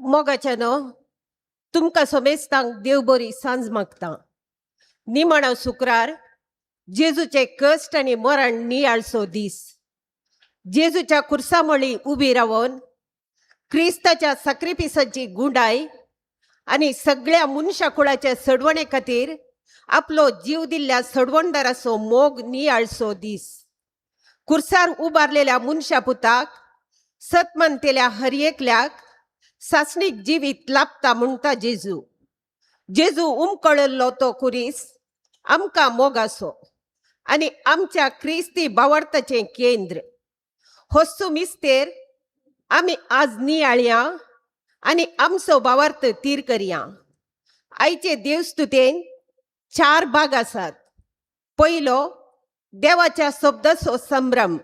मोगाच्यानो, तुमकां समेस्तांक देव बरी सांज मागता. निमाणो शुक्रार, जेजूचे कश्ट आनी मरण नियाळचो दीस. जेजूच्या कुर्सामळी उबी रावन क्रिस्ताच्या साक्रिफिसाची गुंडाय आनी सगळ्या मनशा कुळाच्या सडवणे खातीर आपलो जीव दिल्ल्या सडवणदाराचो मोग नियाळचो दीस. कुर्सार उबारलेल्या मनशा पुताक सत मानतेल्या हर एकल्याक सासणीक जिवीत लाभता म्हणटा जेजू. जेजू उमकळल्लो तो कुरीस आमकां मोगासो आनी आमच्या क्रिस्ती बावडताचें केंद्र. होस्सू मिस्तेर आमी आज नियाळया आनी आमचो बावार्थ तीर करया. आयचे देवस्तुतेन चार भाग आसात. पयलो, देवाच्या शब्दाचो संभ्रम.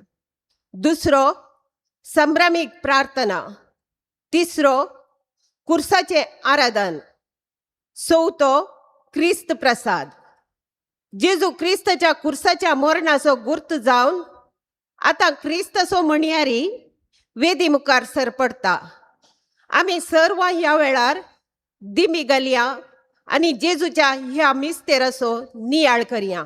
दुसरो, संभ्रमीक प्रार्थना. तिसरो, कुर्साचें आराधन. चवथो, क्रिस्त प्रसाद. जेजू क्रिस्ताच्या कुर्साच्या मरणाचो गुर्त जावन आतां क्रिस्ताचो म्हणयारी वेदी मुखार सर पडटा. आमी सर्व ह्या वेळार दिमी घालया आनी जेजूच्या ह्या मिस्तेराचो नियाळ करया.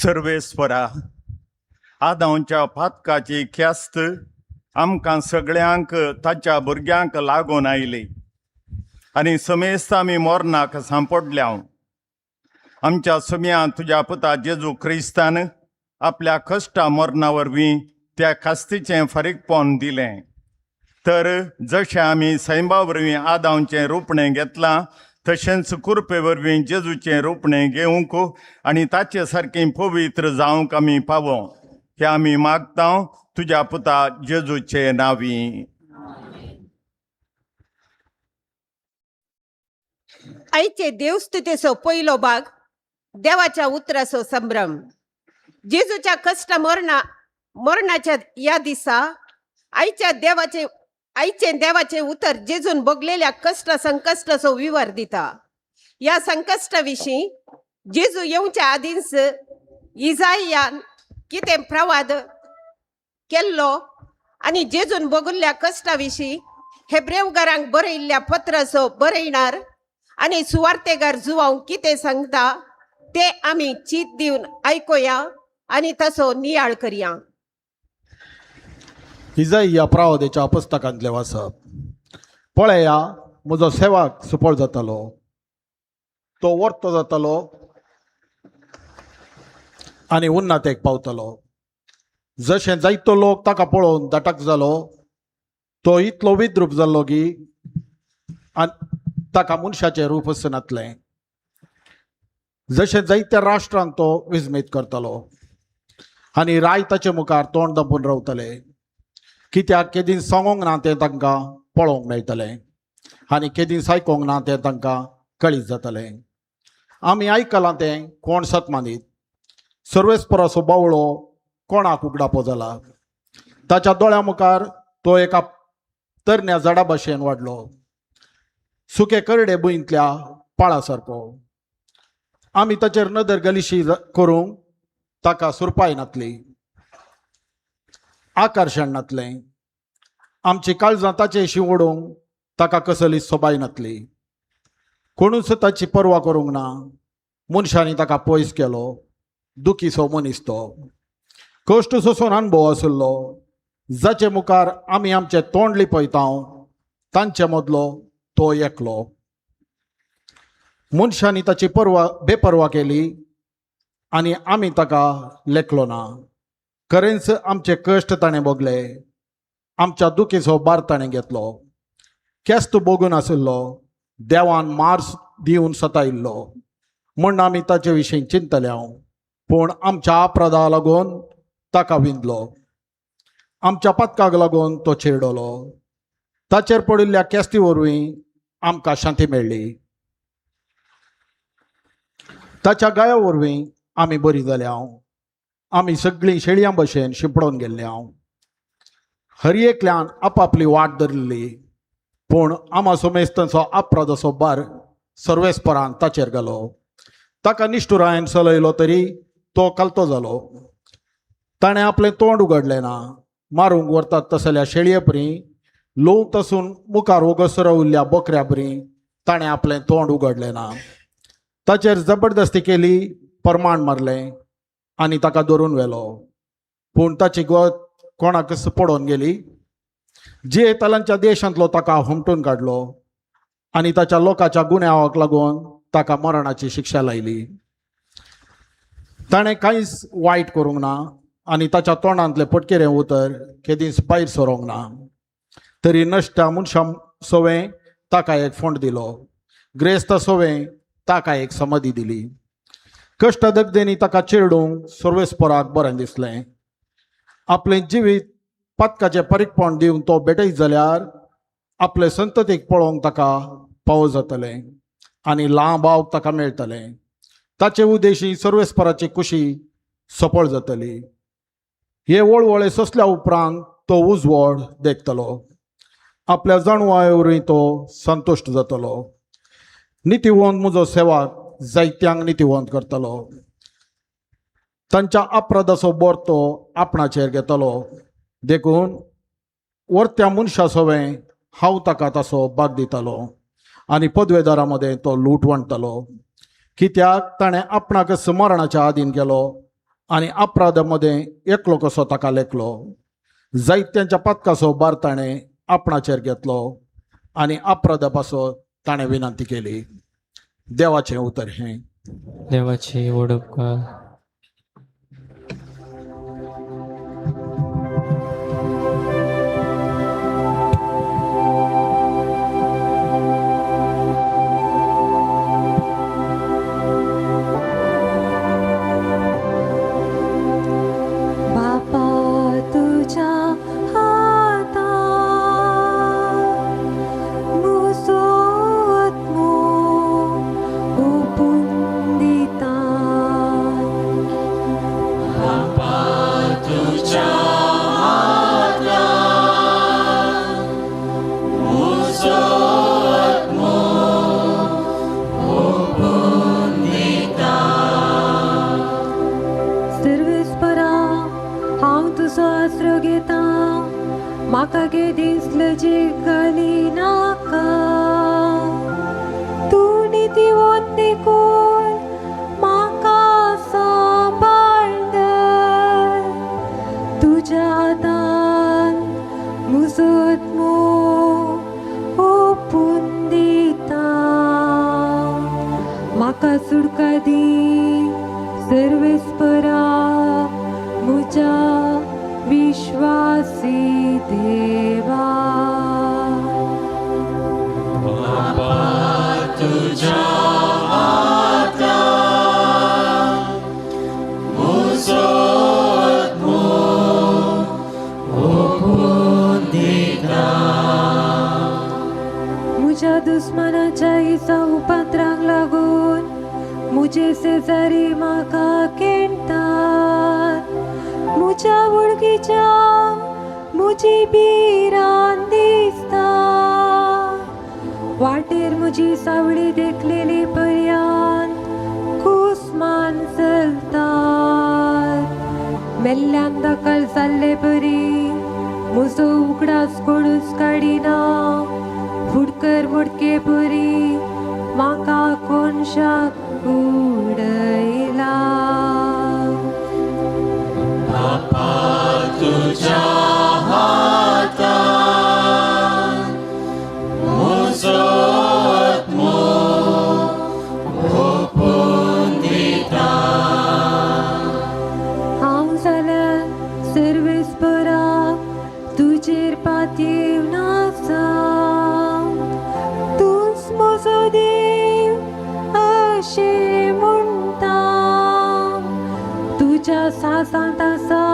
सर्वेस्वरा, आदांच्या पातकाची ख्यास्त आमकां सगळ्यांक ताच्या भुरग्यांक लागून आयली आनी समेस्त आमी मोरनाक सांपडल्या. आमच्या सुम्या तुज्या पुता जेजू क्रिस्तान आपल्या कश्टा मरणा वरवीं त्या खास्तीचें फारीकपण दिलें. तर जशें आमी सैमा वरवीं आदांचें रोपणें घेतलां तशेंच कुरपे वरवीं जेजूचें रोपणें घेवंक आनी ताचे सारकें पवित्र जावंक आमी पावो, हें आमी मागता तुज्या पुता जेजूचे नांवी. आयचे देवस्तुतेचो पयलो भाग, देवाच्या उतराचो संभ्रम. जेजूच्या कश्ट मरणाच्या ह्या दिसा आयच्या देवाचे आयचें देवाचें उतर जेजून भोगलेल्या कश्ट संकश्टाचो विवर दिता. ह्या संकश्टा विशीं जेजू येवच्या आदींच इजायान कितें प्रवाद केल्लो आनी जेजून भोगिल्ल्या कश्टा विशीं हेब्रेवगारांक बरयल्ल्या पत्राचो बरयणार आनी सुवार्तेगार जुवांव कितें सांगता ते आमी चीत दिवन आयकुया आनी तसो नियाळ करया. इजाई प्रावदेच्या पुस्तकांतलें वाचप. पळया म्हजो सेवाक सुपळ जातालो, तो वर्तो जातालो आनी उन्नातेक पावतलो. जशें जायतो लोक ताका पळोवन दटक जालो, तो इतलो विद्रूप जाल्लो की आनी ताका मनशाचें रूपच नातलें. जशें जायत्या राष्ट्रांक तो विस्मीत करतालो आनी राय ताचे मुखार तोंड दपून रावतले, कित्याक केदीं सांगोंक ना तें तांकां पळोवंक मेळटलें आनी केदीं आयकोंक ना तें तांकां कळीत जातलें. आमी आयकलां तें कोण सत मानीत? सर्वेस्पराचो बावळो कोणाक उगडापो जाला? ताच्या दोळ्या मुखार तो एका तरण्या झाडा भशेन वाडलो, सुके करडे भुंयतल्या पाळा सारको. आमी ताचेर नदर गलिशी करूंक ताका सुरपाय नातली, आकर्शण नातलें. आमची काळजां ताचे ओडूंक ताका कसली सोबाय नातली. कोणूच ताची पर्वा करूंक ना. मनशांनी ताका पयस केलो. दुखीचो मनीस तो, कश्ट सोंसून अणभव आशिल्लो, जाचे मुखार आमी आमचें तोंड लिपयता तांचे मदलो तो एकलो. मनशांनी ताची पर्वा बेपर्वा केली आनी आमी ताका लेखलो ना. खरेंच आमचे कश्ट ताणें भोगले, आमच्या दुखीचो भार ताणें घेतलो. केस्त भोगून आशिल्लो, देवान मार्स दिवन सतायिल्लो म्हूण आमी ताचे विशीं चिंतले हांव, पूण आमच्या अपराधा लागून ताका विंदलो, आमच्या पदकाक लागून तो चिरडलो. ताचेर पडिल्ल्या केस्ती वरवीं आमकां शांती मेळ्ळी. ताच्या गाया वरवीं आमी बरी जाल्या हांव. आमी सगळीं शेळयां भशेन शिंपडोवन गेल्ले हांव. हर एकल्यान आपापली वाट धरली, पूण आमा सोमेस्तांचो अपराधाचो भार सर्वेस्परान ताचेर घालो. ताका निश्ठुरायन चलयलो तरी तो कलतो जालो. ताणें आपलें तोंड उगडलें ना. मारूंक व्हरतात तसल्या शेळये परी, लोव तसून मुखार वगस राविल्ल्या बोकऱ्या परी ताणें आपलें तोंड उगडलें ना. ताचेर जबरदस्ती केली, परमाण मारलें आनी ताका धरून व्हेलो. पूण ताची गत कोणाकच पडोवन गेली. जियेतालांच्या देशांतलो ताका हुमटून काडलो आनी ताच्या लोकांच्या गुन्यांवाक लागून ताका मरणाची शिक्षा लायली. ताणें कांयच वायट करूंक ना आनी ताच्या तोंडांतलें पटकेरें उतर केदींच भायर सरोंक ना. तरी नश्ट्या मनशां सवें ताका एक फोंड दिलो, ग्रेस्ता सवें ताका एक समाधी दिली. कश्ट दगदेनी ताका चिरडूंक सर्वेस्पराक बरें दिसलें. आपलें जिवीत पातकाचें परीकपण दिवन तो भेटयत जाल्यार आपले संततीक पळोवंक ताका पावो जातलें आनी लांब आवक ताका मेळटलें. ताचे उद्देशी सर्वेस्पराची कुशी सफळ जातली. हे वळवळे सोंसल्या उपरांत तो उजवड देखतलो. आपल्या जाणवाये वरवीं तो संतुश्ट जातलो. नितीवंत म्हजो सेवाक जायत्यांक नितीवंत करतलो. तांच्या अपराधाचो बोर तो आपणाचेर घेतलो. देखून वर्त्या मनशा सवें हांव ताका ताचो भाग दितालो आनी पदवेदारा मदें तो लूट वांट्टलो. कित्याक ताणें आपणाकच मरणाच्या आदीन केलो आनी अपराधा मदें एकलो कसो ताका लेखलो. जायत्यांच्या पातकाचो भार ताणें आपणाचेर घेतलो आनी अपराधा पासत ताणें विनंती केली. देवाचें उतर हें. देवाची व्हड उपकार. बापा तुझ्या हाता मुसो आत्मो ओपून दिता. घालिनाका. तूं नितीवंत देखून म्हाका सांबाळ धर. तुज्या हातान म्हजो आत्मो ओपून दिता. म्हाका सुटका दी सर्वेस्परा म्हज्या विश्वासी देवा. म्हज्या दुस्मानाच्या इसा उपात्रांक लागून म्हजे शेजारी म्हाका केणटात. म्हज्या वळखीच्या म्हजी भिरांत दिसता. वाटेर म्हजी सावळी देखलेली पर्यांत कुसमान चलतात. मेल्ल्यान दखल जाल्ले परी म्हजो उगडास कोणूच काडिना. फुडकर मुडके परी म्हाका कोनशाक उडयला. हांव जाल्यार सर्वेस्परा तुजेर पातयेवन आसा. तूंच म्हजो देव अशें म्हणटा. तुज्या सासांत आसा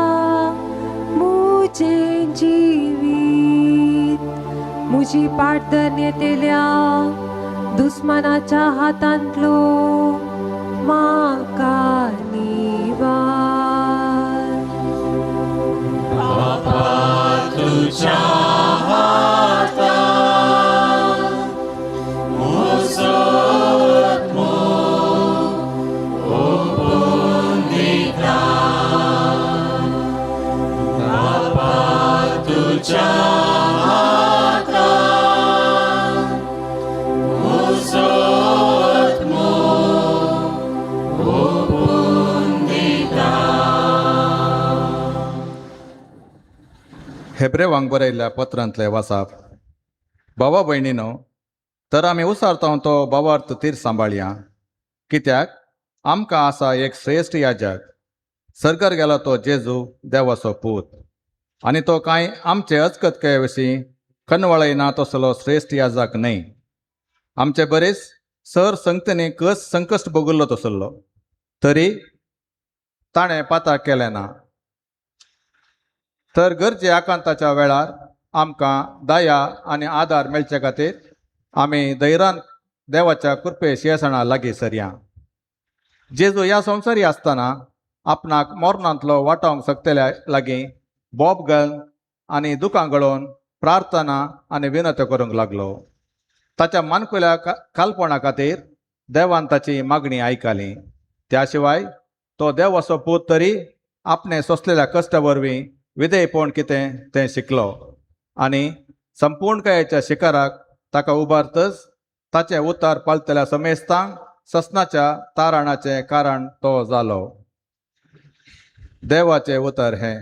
म्हजें जिवीत. म्हजी पाट धरून येतल्या दुस्मानाच्या हातांतलो म्हाका निवार. हेब्रेवांक बरयल्ल्या पत्रांतले वासाप. भावा भयणीनो, तर आमी उसारता तो भावार्थ तीर सांबाळया, कित्याक आमकां आसा एक श्रेश्ठ याजक, सर्गार गेला तो जेजू देवाचो पूत, आनी तो कांय आमचे अचकतकाये विशीं खनवळय ना तसलो श्रेश्ठ याजक न्हय. आमचे बरेच सर संगतने कस संकश्ट भोगल्लो तसलो, तरी ताणें पाताक केलें ना. तर गरजे आकांताच्या वेळार आमकां दया आनी आदार मेळचे खातीर आमी धैर्यान देवाच्या कृपे शिंयासणा लागीं सरया. जेजू ह्या संवसारी आसतना आपणाक मरणांतलो वाटावंक शकतल्या लागीं बोब घालून आनी दुकां गळोवन प्रार्थना आनी विनवत्यो करूंक लागलो. ताच्या मानकुल्या कालपणा खातीर देवान ताची मागणी आयकली. त्या शिवाय तो देवाचो पूत तरी आपणे सोंसलेल्या कश्टा वरवीं विधेयपण कितें तें शिकलो आनी संपूर्णकायेच्या शिकाराक ताका उबारतच ताचें उतार पालतल्या समेस्तांक ससनाच्या तारणाचें कारण तो जालो. देवाचें उतर हें.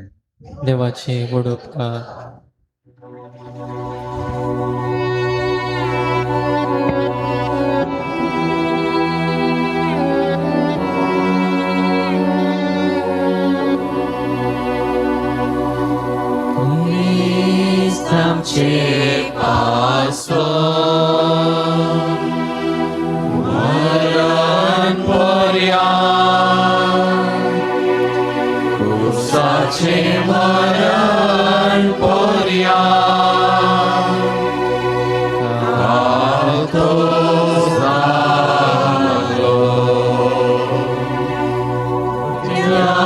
देवाचे व्हड उपकार. आमचे पासो मरण पर्या, खुर्साचे मरण पर्या तो जालो. त्या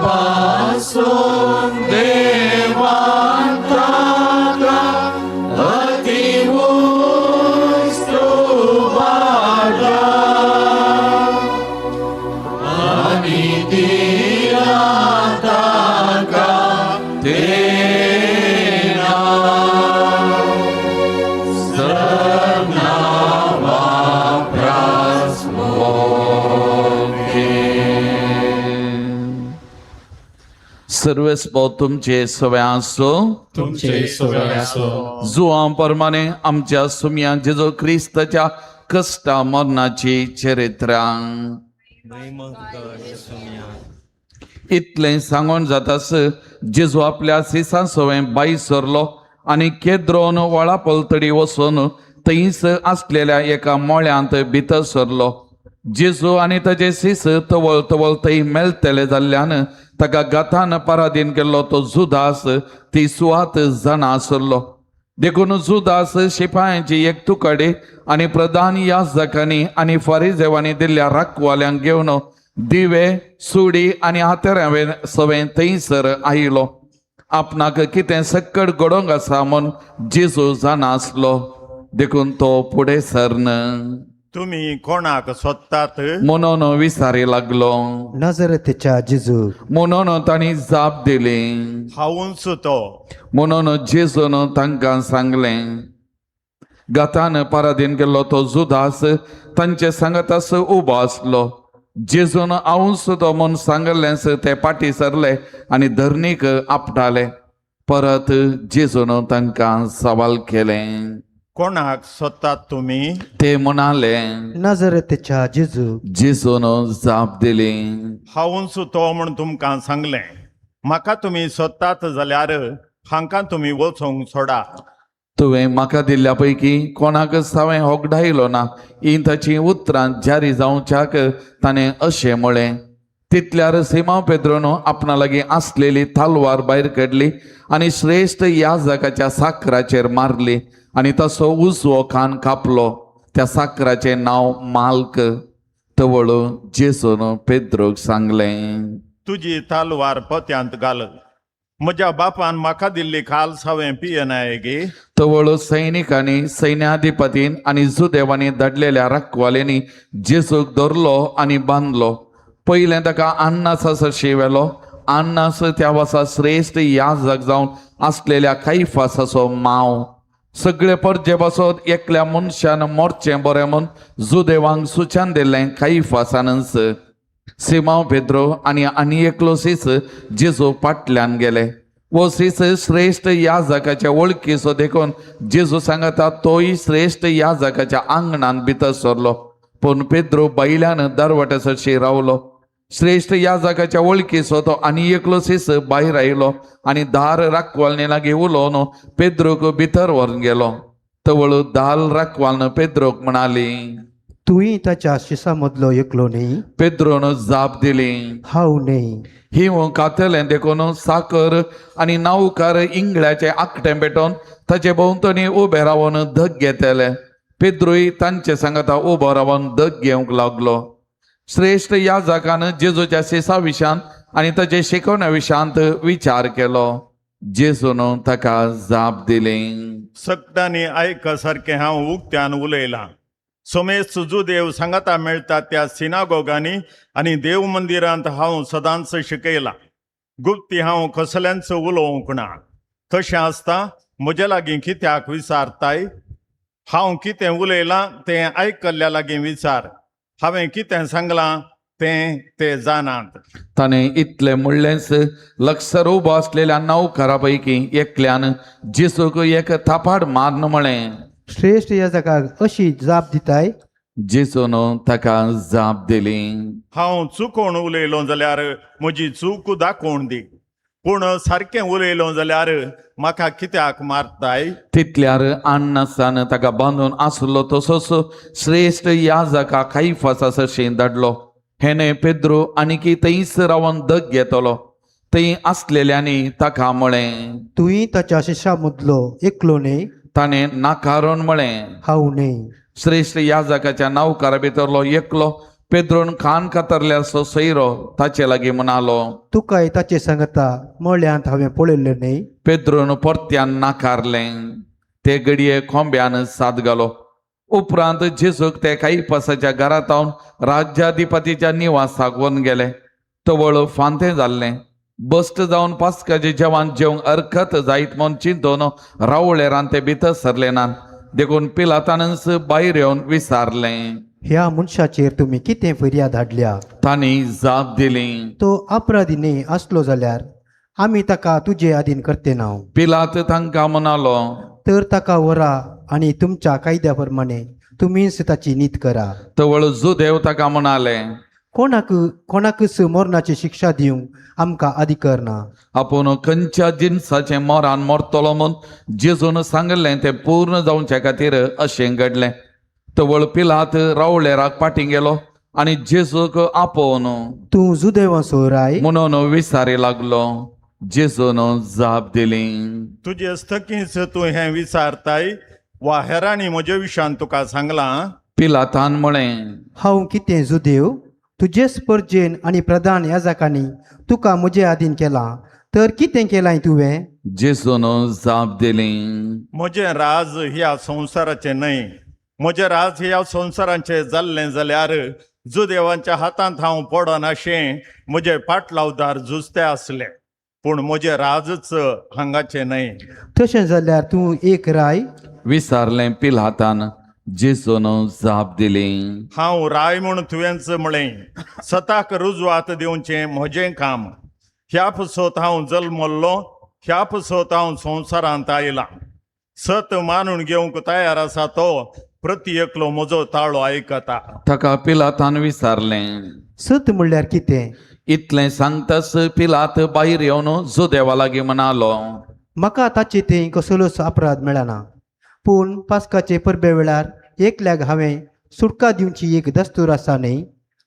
पासून देवान ताका सर्वेस्पो तुमचे सवे आसो. तुमचे सोवे आसो. जुवां प्रमाणे आमच्या सुमया जेजू क्रिस्ताच्या कश्टा मरणाची चरित्रां. इतलें सांगून जातास जेजू आपल्या सिसां सवें बाय सरलो आनी केद्रोन व्हाळा पलतडी वचून थंयच आसलेल्या एका मळ्यांत भितर सरलो. जेजू आनी ताजे सीस तवळ तवळ थंय मेळटले जाल्ल्यान ताका गाथान पराधीन केल्लो तो जुदास ती सुवात जाणा आसलो. देखून जुदास शिपायांची एक तुकडे आनी प्रधान याजकांनी आनी फारिजेवांनी दिल्ल्या राखवाल्यांक घेवन दिवे, सुडी आनी हातेरां सवें थंयसर आयलो. आपणाक कितें सक्कड घडोवंक आसा म्हूण जेजू जाणा आसलो, देखून तो फुडें सरन तुमी कोणाक सोदतात? म्हणून विचारी लागलो. नजरेच्या जेजू. म्हणून तांणी जाप दिली, हांवूच तो. म्हणून जेजून तांकां सांगलें. गातान पराधीन केल्लो तो जुदास तांचे सांगातास उबो आसलो. जेजून हांवूच तो म्हूण सांगलेंच ते फाटीं सरले आनी धरणीक आपटाले. परत जेजून तांकां सवाल केलें, कोणाक सोदतात तुमी? ते म्हणाले, नजरेच्या जेजू. जेजून जाप दिली, हांवूच तो म्हूण तुमकां सांगलें. म्हाका तुमी सोदतात जाल्यार हांकां तुमी वचूंक सोडा. तुवें म्हाका दिल्ल्या पैकी कोणाकच हांवें होगडायलो ना. ही ताचीं उतरां जारी जावच्याक ताणें अशें म्हळें. तितल्यार सिमांव पेद्रोन आपणा लागीं आसलेली तालवार भायर काडली आनी श्रेश्ठ याजकाच्या साकराचेर मारली आनी तसो उजवो कान कापलो. त्या साकराचें नांव माल्क. तवळ जेजून पेद्रोक सांगलें, तुजी तालवार पोत्यांत घाल. म्हज्या बापान म्हाका दिल्ली खाल हांवें पियनाय गे? तवळ सैनिकांनी, सैन्याधिपतीन आनी जुदेवांनी धाडलेल्या राखवाल्यांनी जेजूक धरलो आनी बांदलो. पयलें ताका अन्नासा सरशी व्हेलो. अन्नास त्या वर्सा श्रेश्ठ याजक जावन आसलेल्या कायफासाचो माव. सगळे परजे पासत एकल्या मनशान मोरचें बरें म्हूण जुदेवांक सुचान दिल्लें कायफासानच. सिमांव पेद्रो आनी आनी एकलो सीस जेजू फाटल्यान गेले. वो सीस श्रेश्ठ याजकाच्या वळखीचो देखून जेजू सांगता तोय श्रेश्ठ याजकाच्या आंगणान भितर सरलो. पूण पेद्रो बैल्यान दरवट्या सरशी रावलो. श्रेश्ठ याजकाच्या वळखीचो तो आनी एकलो सीस भायर आयलो आनी दार राखवालने लागीं उलोवन पेद्रोक भितर व्हरून गेलो. तवळ दाल राखवालन पेद्रोक म्हणाली, तुंय ताच्या शिसा मदलो एकलो न्ही? पेद्रोन जाप दिली, हांव न्ही. हिंव कातलें देखून साकर आनी नावकार इंगळ्याचे आकटें पेटोवन ताचे भोंवतणी उबे रावन धग घेतले. पेद्रूय तांचे सांगाता उबो रावन धग घेवंक लागलो. श्रेश्ठ याजकान जेजूच्या सेसा विशयांत आनी ताचे शिकवण्या विशयांत विचार केलो. जेजून ताका जाप दिली, सगटांनी आयक सारकें हांव उक्त्यान उलयलां. सोमेस्त जुदेव सांगाता मेळटा त्या सिनागोगांनी आनी देव मंदिरांत हांव सदांच शिकयलां. गुप्ती हांव कसल्यांच उलोवंक ना. तशें आसता म्हजे लागीं कित्याक विचारताय? हांव कितें उलयलां तें आयकल्ल्या लागीं विचार. हांवें कितें सांगलां तें ते जाणात. ताणें इतलें म्हणलेंच लक्षर उबो आसलेल्या नवकारा पैकी एकल्यान जेजूक एक थापाड मारून म्हळें, श्रेश्ठ याजकाक अशी जाप दिताय? जेजून ताका जाप दिली, हांव चुकोवन उलयलो जाल्यार म्हजी चूक दाखोवन दी, पूण सारकें उलयलो जाल्यार म्हाका कित्याक मारताय? तितल्यार अन्नासान ताका बांदून आसलो तसोच श्रेश्ठ याजका कायफासा सरशी धाडलो. हेणे पेद्रो आनीकी थंयच रावन दग घेतलो. थंय आसलेल्यांनी ताका म्हळें, तुंय ताच्या शिसा मदलो एकलो न्ही? ताणें नाकारून म्हळें, हांव न्ही. श्रेश्ठ याजकाच्या नावकारा भितरलो एकलो पेद्रोन कान कातरल्याचो सैरो ताचे लागीं म्हणालो, तुकाय ताचे सांगता मळ्यांत हांवें पळयल्लें न्ही? पेद्रोन परत्यान नाकारलें. ते घडये कोंब्यान साद घालो. उपरांत जेजूक ते कायपासाच्या घरांत राज्याधिपतीच्या निवासाक व्हरून गेले. तवळ फांतें जाल्लें. बस्ट जावन पास्काचें जेवण जेवंक अर्खत जायत म्हूण चिंतून रावळेरान ते भितर सरले नात. देखून पिलातानच भायर येवन विचारलें, ह्या मनशाचेर तुमी कितें फिर्याद हाडल्या? तांणी जाप दिली, तो अपराधी न्ही आसलो जाल्यार आमी ताका तुजे आदीन करते नाव. पिलात तांकां म्हणालो, तर ताका व्हरा आनी तुमच्या कायद्या प्रमाणे तुमीच ताची नीत करा. तवळ जुदेव ताका म्हणाले, कोणाक कोणाकच मरणाची शिक्षा दिवंक आमकां अधिकार ना. आपूण खंयच्या जिनसाचें मोरान मरतलो म्हूण जेजून सांगलें तें पूर्ण जावचे खातीर अशें घडलें. तवळ पिलात रावळेराक फाटीं गेलो आनी जेजूक आपोवन तूं जुदेवांचो राय? म्हणून विचारी लागलो. जेजून जाप दिली, तुजे स्थकीच तूं हें विचारताय वा हेरांनी म्हजे विशयान तुका सांगलां? पिलातान म्हळें, हांव कितें जुदेव? तुजेच परजेन आनी प्रधान याजकांनी तुका म्हजे आदीन केलां, तर कितें केलां तुवें? जेजून जाप दिली, म्हजें राज ह्या संवसाराचें न्हय. म्हजें राज ह्या संवसाराचें जाल्लें जाल्यार जुदेवांच्या हातांत हांव पडनाशें म्हजे पाटलावदार झुजते आसले, पूण म्हजें राजच हांगाचें न्हय. तशें जाल्यार तूं एक राय? विचारलें पिलातान. जेजून जाप दिली, हांव राय म्हूण तुवेंच म्हळें. सताक रुजवात दिवचें म्हजें काम. ह्या पसत हांव जल्मल्लो, ह्या पसत हांव संवसारांत आयलां. सत मानून घेवंक तयार आसा तो प्रति एकलो म्हजो ताळो आयकता. ताका पिलातान विचारलें, सत म्हणल्यार कितें? इतलें सांगताच पिलात भायर येवन जुदेवा लागीं म्हणालो, म्हाका ताचे थंय कसलोच अपराध मेळना, पूण पास्काचे परबे वेळार एकल्याक हांवें सुटका दिवची एक दस्तूर आसा न्हय,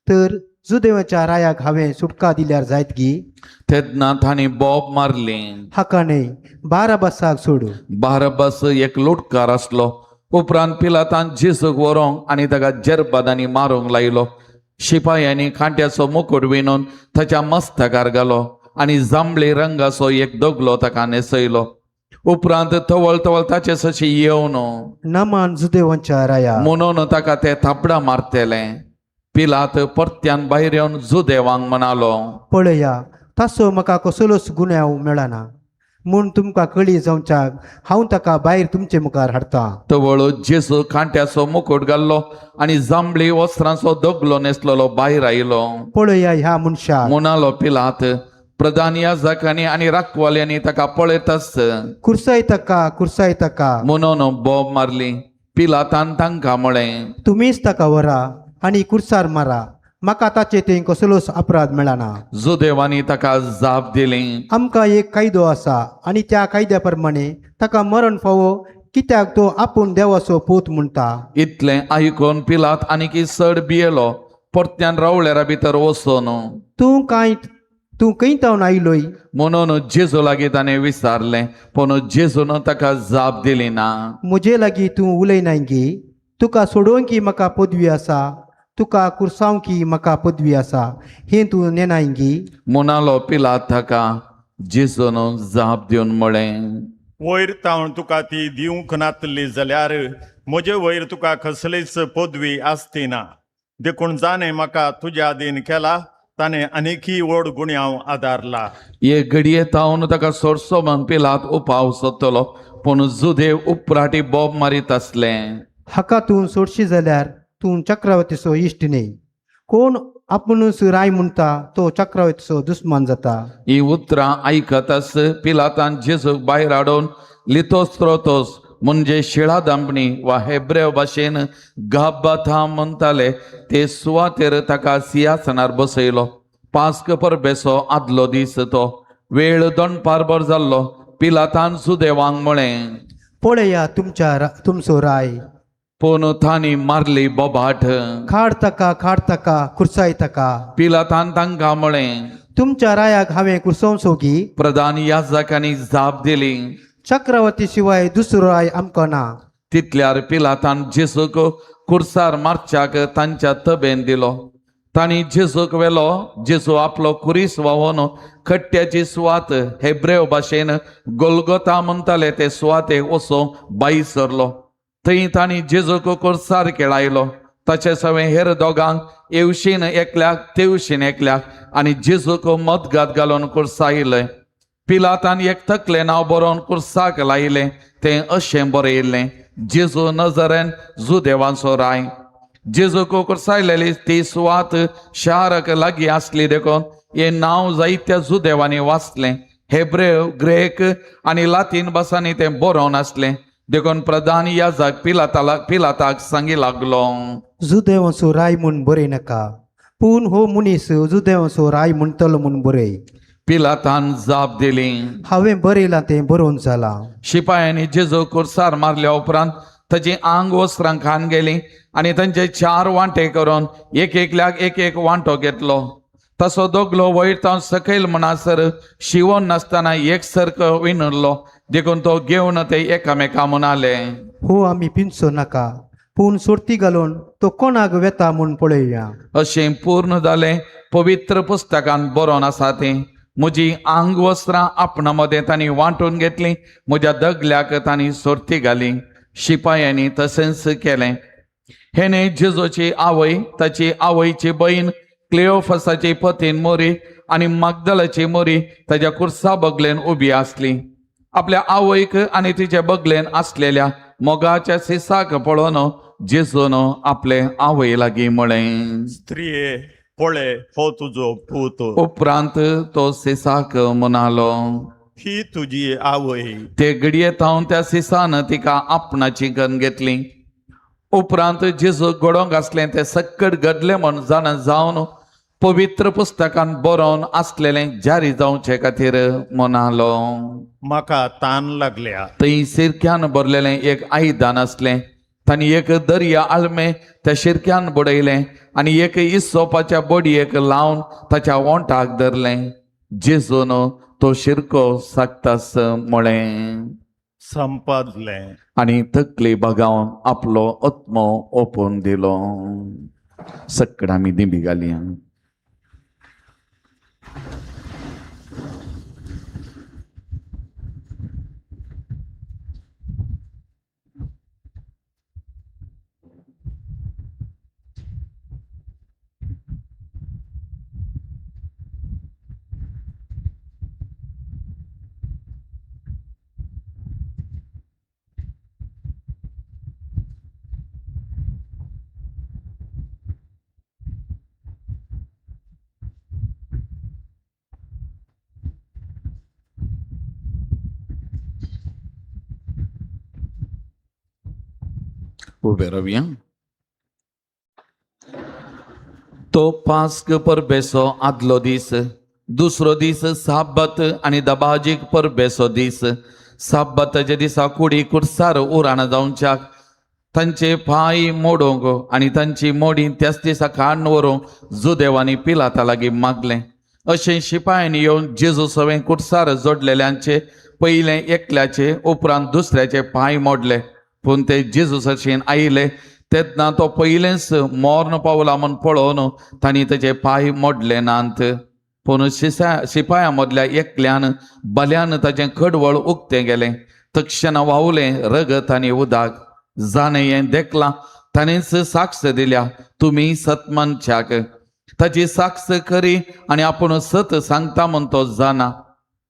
तर जुदेवाच्या रायाक हांवें सुटका दिल्यार जायत गी? तेन्ना तांणी बोब मारली, हाका न्हय, बाराबासाक सोडू. बारबास एक लुटकार आसलो. उपरांत पिलातान जेजूक व्हरूंक आनी ताका जेरबादांनी मारूंक लायलो. शिपायांनी कांट्याचो मुकुट विणून ताच्या मस्तकार घालो आनी जांबळी रंगाचो एक दगलो ताका न्हेसयलो. उपरांत तवळ तवळ ताचे सशी येवन नमान जुदेवांच्या राया. म्हणून ताका ते थापडां मारतले. पिलात परत्यान भायर येवन जुदेवांक म्हणालो, पळया, तासो म्हाका कसलोच गुन्यांव मेळना म्हूण तुमकां कळी जावच्याक हांव ताका भायर तुमचे मुखार हाडटा. तवळ जेजू कांट्याचो मुकुट घाल्लो आनी जांबळी वस्त्रांचो दगलो न्हेसलेलो भायर आयलो. पळया ह्या मनशाक. म्हणालो पिलात. प्रधान याजकांनी आनी राखवाल्यांनी ताका पळयताच कुर्साय ताका, कुर्साय ताका. म्हणून बोब मारली. पिलातान तांकां म्हळें, तुमीच ताका व्हरा आनी कुर्सार मारा, म्हाका ताचे थंय कसलोच अपराध मेळना. जुदेवांनी ताका जाप दिली, आमकां एक कायदो आसा आनी त्या कायद्या प्रमाणे ताका मरण फावो, कित्याक तो आपूण देवाचो पूत म्हणटा. इतलें आयकून पिलात आनीकी चड भियेलो. परत्यान रावळेरा भितर वचून तूं कांय तूं खंय तावन आयलोय? म्हणून जेजू लागीं ताणें विचारलें, पूण जेजून ताका जाप दिली ना. म्हजे लागीं तूं उलयनाय गी? तुका सोडोवंक म्हाका पदवी आसा, तुका कुर्सावंक म्हाका पदवी आसा, हें तूं नेनाय गी? म्हणालो पिलात ताका. जेजून जाप दिवन म्हळें, वयर तावन तुका ती दिवंक नातली जाल्यार म्हजे वयर तुका कसलीच पदवी आसती ना. देखून जाणें म्हाका तुज्या आदीन केला ताणें आनीकी व्हड गुण्यांव आदारला. एक घडये तावन ताका सोरसो म्हण पिलात उपाव सोदतलो, पूण जुदेव उपराटी बोब मारीत आसले. हाका तूं सोडशी जाल्यार तूं चक्रवर्तीचो इश्ट न्ही. कोण आपुणूच राय म्हणटा तो चक्रवर्तीचो दुस्मान जाता. ही उतरां आयकताच पिलातान जेजूक भायर हाडून लितोस्त्रोतोस म्हणजे शिळा दांपणी वा हेब्रेव भाशेन गाब्बाथा म्हणटाले ते सुवातेर ताका सिंहासनार बसयलो. पास्क परबेचो आदलो दीस तो. वेळ दनपारभर जाल्लो. पिलातान सुदेवांक म्हळें, पळया तुमच्या तुमचो राय. पूण तांणी मारली बोबाट, खाड ताका, खाड ताका, कुर्साय ताका. पिलातान तांकां म्हळें, तुमच्या रायाक हांवें कुर्सोवचो गी? प्रधान याजकांनी जाप दिली, चक्रवर्ती शिवाय दुसरो राय आमकां ना. तितल्यार पिलातान जेजूक कुर्सार मारच्याक तांच्या तबेन दिलो. तांणी जेजूक व्हेलो. जेजू आपलो खुरीस व्हांवोन खट्ट्याची सुवात हेब्रेव भाशेन गोलगोता म्हणटाले ते सुवातेक वचूंक भायर सरलो. थंय तांणी जेजूक कुर्सार खेळायलो. ताचे सवें हेर दोगांक येवशीन एकल्याक तेवशीन एकल्याक आनी जेजूक मदगात घालून कुर्सायलें. पिलातान एक तकलें नांव बरोवन कुर्साक लायलें. तें अशें बरयल्लें, जेजू नजरेन जुदेवांचो राय. जेजूक कुर्सायलेली ती सुवात शाराक लागीं आसली देखून हें नांव जायत्या जुदेवांनी वाचलें. हेब्रेव, ग्रेक आनी लातीन भासांनी तें बरोवन आसलें. देखून प्रधान याजक पिलाताक सांगी लागलो, जुदेवांचो राय म्हूण बरय नाका, पूण हो मनीस जुदेवांचो राय म्हणटलो म्हूण बरय. पिलातान जाप दिली, हांवें बरयलां तें बरोवन जालां. शिपायांनी जेजू कुर्सार मारल्या उपरांत ताची आंग वस्त्रां खान गेली आनी तांचे 4 वांटे करून एक एकल्याक एक एक वांटो घेतलो. तसो दोगलो वयर तावन सकयल म्हणसर शिवोन नासतना एक सारको विणुल्लो. देखून तो घेवन ते एकामेका म्हणाले, हो आमी पिंचो नाका, पूण सोर्ती घालून तो कोणाक वेता म्हूण पळोवया. अशें पूर्ण जालें पवित्र पुस्तकान बरोवन आसा तें, म्हजी आंग वस्त्रां आपणा मदें तांणी वांटून घेतली, म्हज्या दगल्याक तांणी सोर्ती घाली. शिपायांनी तशेंच केलें. हेणे जेजूची आवय, ताची आवयची बहीण, क्लियोफसाची पतीन मोरी आनी मागदलाची मोरी ताज्या कुर्सा बगलेन उबी आसली. आपल्या आवयक आनी तिचे बगलेन आसलेल्या मोगाच्या सिसाक पळोवन जेजून आपले आवय लागीं म्हळें, स्त्रिये, पळय हो तुजो पूत. उपरांत तो सिसाक म्हणालो, ही तुजी आवय. ते घडये थावन त्या सिसान तिका आपणाची गन घेतली. उपरांत जेजू घडोवंक आसलें तें सक्कड घडलें म्हूण जाणा जावन पवित्र पुस्तकान बरोवन आसलेलें जारी जावचे खातीर म्हणालो, म्हाका तान लागल्या. थंय शिरक्यान भरलेलें एक आयदन आसलें. तांणी एक दर्या आलमे त्या शिरक्यान बुडयलें आनी एक इसोपाच्या बडयेक लावन ताच्या ओंठाक धरलें. जेजून तो शिरको सागतास म्हळें, संपादलें. आनी तकली बागावन आपलो आत्मो ओपून दिलो. सक्कड आमी दिंबी घाली. उबे रावया. तो पास्क परबेचो आदलो दीस, दुसरो दीस साब्बत आनी दबाजीक परबेचो दीस. साब्बताच्या दिसा कुडी कुर्सार उराण जावच्याक तांचे पांय मोडूंक आनी तांची मोडी त्याच दिसा काडून व्हरूंक जुदेवांनी पिलाता लागीं मागलें. अशें शिपायांनी येवन जेजू सवें कुर्सार जोडलेल्यांचे पयलें एकल्याचे उपरांत दुसऱ्याचे पांय मोडले. पूण ते जेजू सरशीन आयले तेन्ना तो पयलेंच मोर्न पावला म्हूण पळोवन तांणी तेजे पांय मोडले नात. पूण शिपायां मदल्या एकल्यान बल्यान ताचें खडवळ उक्तें गेलें. तक्षणा व्हांवलें रगत आनी उदक. जाणें हें देखलां ताणेंच साक्ष दिल्या, तुमी सतमनशाक. ताची साक्ष खरी आनी आपूण सत सांगता म्हूण तो जाणा.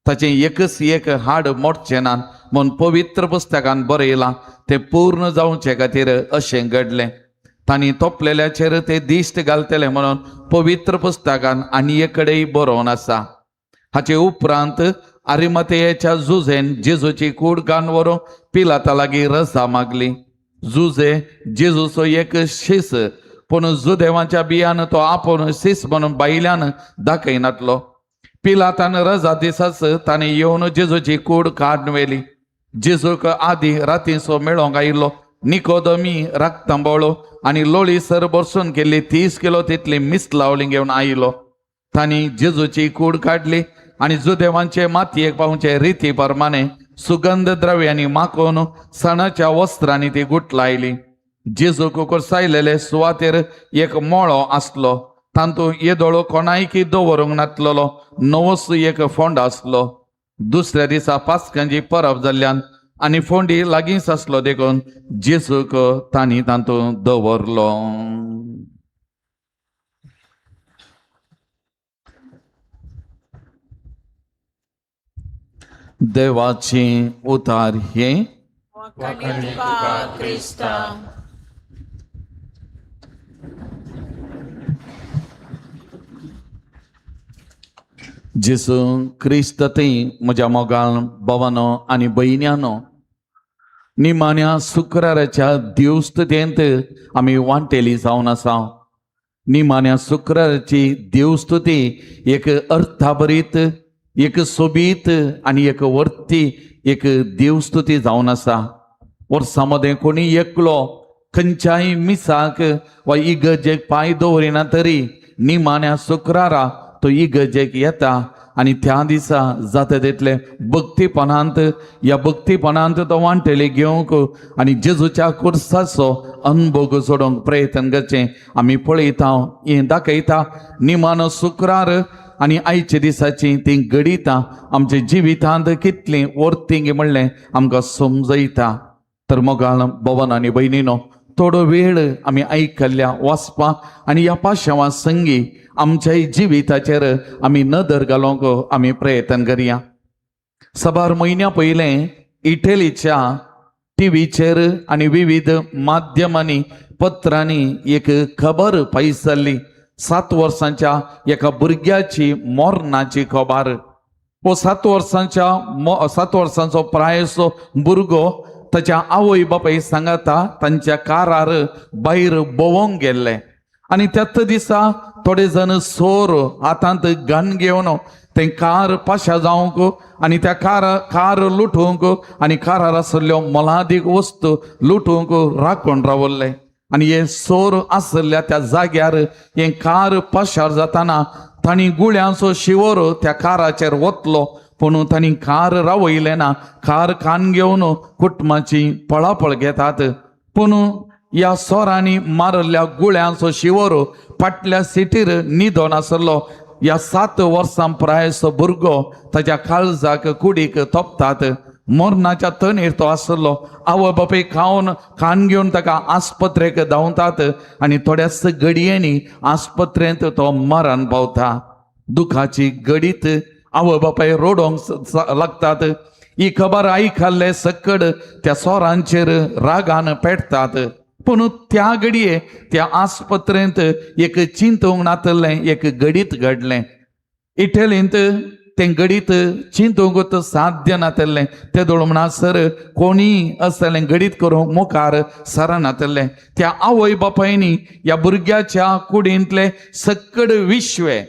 ताचें एकच एक हाड मोडचें ना म्हूण पवित्र पुस्तकान बरयलां तें पूर्ण जावचे खातीर अशें घडलें. तांणी तोपलेल्याचेर ते दिश्ट घालतले म्हणून पवित्र पुस्तकान आनी एक कडेन बरोवन आसा. हाचे उपरांत आरिमतेयाच्या जुझेन जेजूची कूड घालून व्हरूंक पिलाता लागीं रजा मागली. जुझे जेजूचो एक शीस, पूण जुदेवाच्या बियान तो आपूण शीस म्हणून बायल्यान दाखयनातलो. पिलातान रजा दिसाच ताणें येवन जेजूची कूड काडून व्हेली. जेजूक आदी रातींचो मेळोंक आयिल्लो निकोदमी रागतांबोळो आनी लोळी सर बरसून केल्ली 30 किलो तितली मिस लावली घेवन आयलो. तांणी जेजूची कूड काडली आनी जुदेवांचे मातयेक पावचे रिती प्रमाणे सुगंध द्रव्यांनी माकोवन सणाच्या वस्त्रांनी ती गुटलायली. जेजूक कोरसायलेले सुवातेर एक मळो आसलो. तातूंत येदोळो कोणायकी दवरूंक नातलेलो नवोच एक फोंड आसलो. दुसऱ्या दिसा पास्कांची परब जाल्ल्यान आनी फोंडी लागींच आसलो देखून जेजूक तांणी तातूंत दवरलो. देवाची उतार हे जेजू क्रिस्त थंय म्हज्या मोगाल भावानो आनी भयण्यानो, निमाण्या शुक्राराच्या देवस्तुतेंत आमी वांटेली जावन आसा. निमाण्या शुक्राराची देवस्तुती एक अर्थाभरीत, एक सोबीत आनी एक वर्ती एक देवस्तुती जावन आसा. वर्सां मदें कोणी एकलो खंयच्याय मिसाक वा इगर्जेक पांय दवरिना तरी निमाण्या शुक्रारा तो इगर्जेक येता आनी त्या दिसा जाता तितलें भक्तीपणांत, ह्या भक्तीपणांत तो वांटेली घेवंक आनी जेजूच्या कुर्साचो अनभोग जोडूंक प्रयत्न करचें आमी पळयता, हें दाखयता. निमाणो शुक्रार आनी आयच्या दिसाची ती घडितां आमच्या जिवितांत कितलीं वर्तींग म्हणलें आमकां समजयता. तर मोगाळ भवन आनी भयणीनो, थोडो वेळ आमी आयकल्ल्या वाचपा आनी ह्या पाशांवा संगी आमच्याय जिविताचेर आमी नदर घालूंक आमी प्रयत्न करया. साबार म्हयन्या पयलें इटलीच्या टिवीचेर आनी विविध माध्यमांनी, पत्रांनी एक खबर पयस जाल्ली, 7 वर्सांच्या एका भुरग्याची मरणाची खबर. हो 7 वर्सांचो प्रायेचो भुरगो ताच्या आवय बापाय सांगाता तांच्या कारार भायर भोंवंक गेल्ले आनी त्याच दिसा थोडे जण सोर हातांत गन घेवन तें कार पाशा जावंक आनी त्या कार लुटूंक आनी कारार आशिल्ल्यो मोलादीक वस्तू लुटूंक राखून रावल्ले. आनी हे सोर आशिल्ल्या त्या जाग्यार हें कार पाशार जाताना तांणी गुळ्यांचो शिंवर त्या काराचेर वतलो, पूण तांणी कार रावयलें ना. कार कान घेवन कुटुंबाची पळापळ घेतात, पूण ह्या सोरांनी मारिल्ल्या गुळ्यांचो शिंवर फाटल्या सिटीर न्हिदोन आसलो ह्या 7 वर्सां प्रायेचो भुरगो ताच्या काळजाक कुडीक तोपतात. मरणाच्या तणीर तो आसलो. आवय बापूय खावन कान घेवन ताका आस्पत्रेक धांवतात आनी थोड्याच घडयांनी आस्पत्रेंत तो मरण पावता. दुखाची घडीत, आवय बापाय रडोंक लागतात. ही खबर आयकल्ले सकड त्या सोरांचेर रागान पेटतात. पूण त्या घडये त्या आस्पत्रेंत एक चिंतूंक नातलें एक घडीत घडलें. इटलींत तें घडीत चिंतूंक साध्य नातलें. ते दोळ म्हणसर कोणीय असलें घडीत करूंक मुखार सरनातलें. त्या आवय बापायनी ह्या भुरग्याच्या कुडींतले सकड विश्वे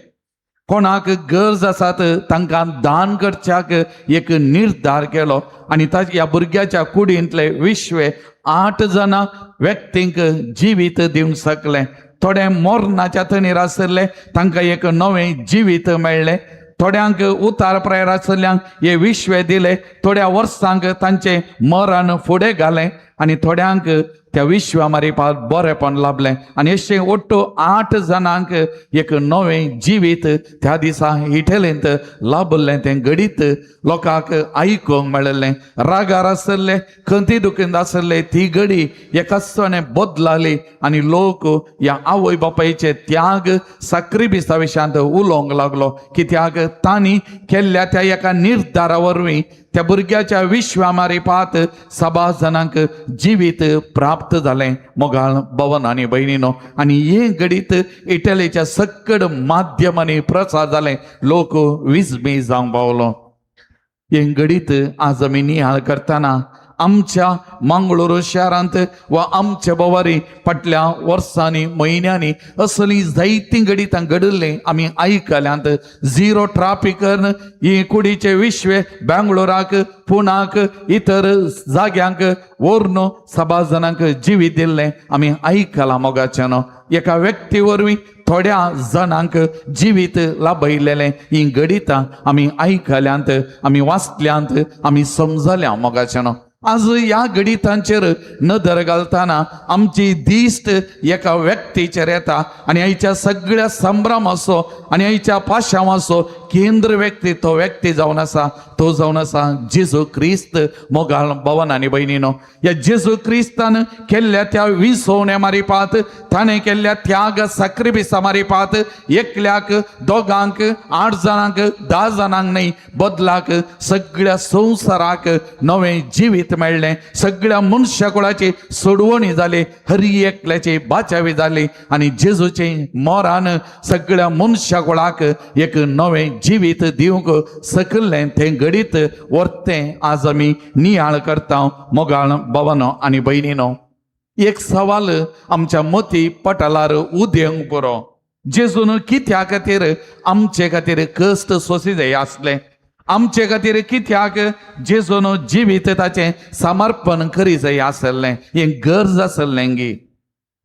कोणाक गरज आसात तांकां दान करच्याक एक निर्धार केलो आनी ह्या भुरग्याच्या कुडींतले विश्वे 8 जाणां व्यक्तींक जिवीत दिवंक शकलें. थोडे मरणाच्या तणीर आशिल्ले तांकां एक नवें जिवीत मेळ्ळें. थोड्यांक उतार प्रायर आशिल्ल्यांक हे विश्वे दिले. थोड्या वर्सांक तांचें मरण फुडें घालें आनी थोड्यांक त्या विश्वा मारिपाक बरेपण लाभलें. आनी अशें ಒಟ್ಟು 8 जाणांक एक नवें जिवीत त्या दिसा इटलींत लाभलें. तें घडीत लोकांक आयकूंक मेळिल्लें. रागार आशिल्ले, खंती दुखींत आशिल्ले, ती घडी एकाच बदलाली आनी लोक ह्या आवय बापायचे त्याग साक्रिबिसा विशयांत उलोवंक लागलो, कित्याक तांणी केल्ल्या त्या एका निर्धारा वरवीं त्या भुरग्याच्या विश्वा मारिपात साबार जाणांक जिवीत प्राप्त जालें. मोगाळ भवन आनी भयणीनो, आनी हें घडीत इटलीच्या सकड माध्यमांनी प्रचार जालें. लोक विस्मी जावंक पावलो. हें घडीत आज आमी नियाळ करतना आमच्या मंगळूर शारांत वा आमच्या बोवारी फाटल्या वर्सांनी म्हयन्यांनी असलीं जायतीं घडितां घडिल्लीं आमी आयकल्यांत. झिरो ट्राफिकन ही कुडीचे विश्वे बेंगलोराक, पुणाक, इतर जाग्यांक व्हरून साबार जाणांक जिवीत दिल्लें आमी आयकलां. मोगाच्यान एका व्यक्ती वरवीं थोड्या जाणांक जिवीत लाभयलेलें ही घडितां आमी आयकल्यांत, आमी वाचल्यांत, आमी समजल्या. मोगाच्यान आज ह्या घडितांचेर नदर घालतना आमची दिश्ट एका व्यक्तीचेर येता आनी आयच्या सगळ्या संभ्रमाचो आनी आयच्या पाशांवाचो केंद्र व्यक्ती तो व्यक्ती जावन आसा, तो तो जावन आसा जेजू क्रिस्त. मोगाळ भवन आनी भयणीनो, ह्या जेजू क्रिस्तान केल्ल्या त्या विसवण्या मारिपात, ताणें केल्ल्या त्याग साक्रिफिसा मारिपात एकल्याक, दोगांक, 8 जाणांक, 10 जाणांक न्हय, बदलाक सगळ्या संवसाराक नवें जिवीत मेळ्ळें. सगळ्या मनशा कुळाची सोडवणी जाली, हरी एकल्याची बाचावी जाली आनी जेजूचे मोरान सगळ्या मनशा कुळाक एक नवें जिवीत दिवंक सकल्लें तें घडीत वर्तें आज आमी नियाळ करता. मोगाळ भवनो आनी भयणीनो, एक सवाल आमच्या मती पटलार उदेवंक पुरो, जेजून कित्या खातीर आमचे खातीर कश्ट सोंसी जाय आसले? आमचे खातीर कित्याक जेजून जिवीत ताचें समर्पण करी जाय आसलें? हें गरज आसलें गी?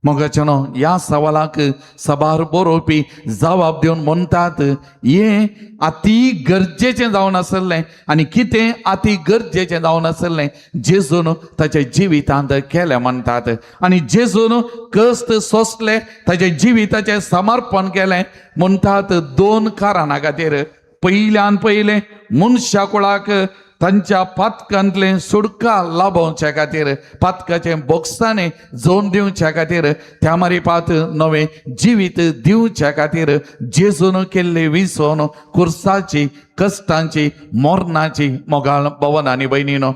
मोगाच्यानो, ह्या सवालाक साबार बरोवपी जबाब दिवन म्हणटात, हें अती गरजेचें जावन आसलें. आनी कितें अती गरजेचें जावन आसलें जेजून ताच्या जिवितांत केलें म्हणटात? आनी जेजून कश्ट सोंसले, ताच्या जिविताचें समर्पण केलें म्हणटात 2 कारणां खातीर. पयल्यान पयलें, मनशा कुळाक तांच्या पातकांतलें सुटका लाभोवच्या खातीर, पातकाचें बोगसाणें जोन दिवच्या खातीर, त्या मारिपात नवें जिवीत दिवच्या खातीर जेजून केल्ली विसोन कुर्साची, कश्टांची, मोरणाची. मोगाळ भवन आनी भयणीनो,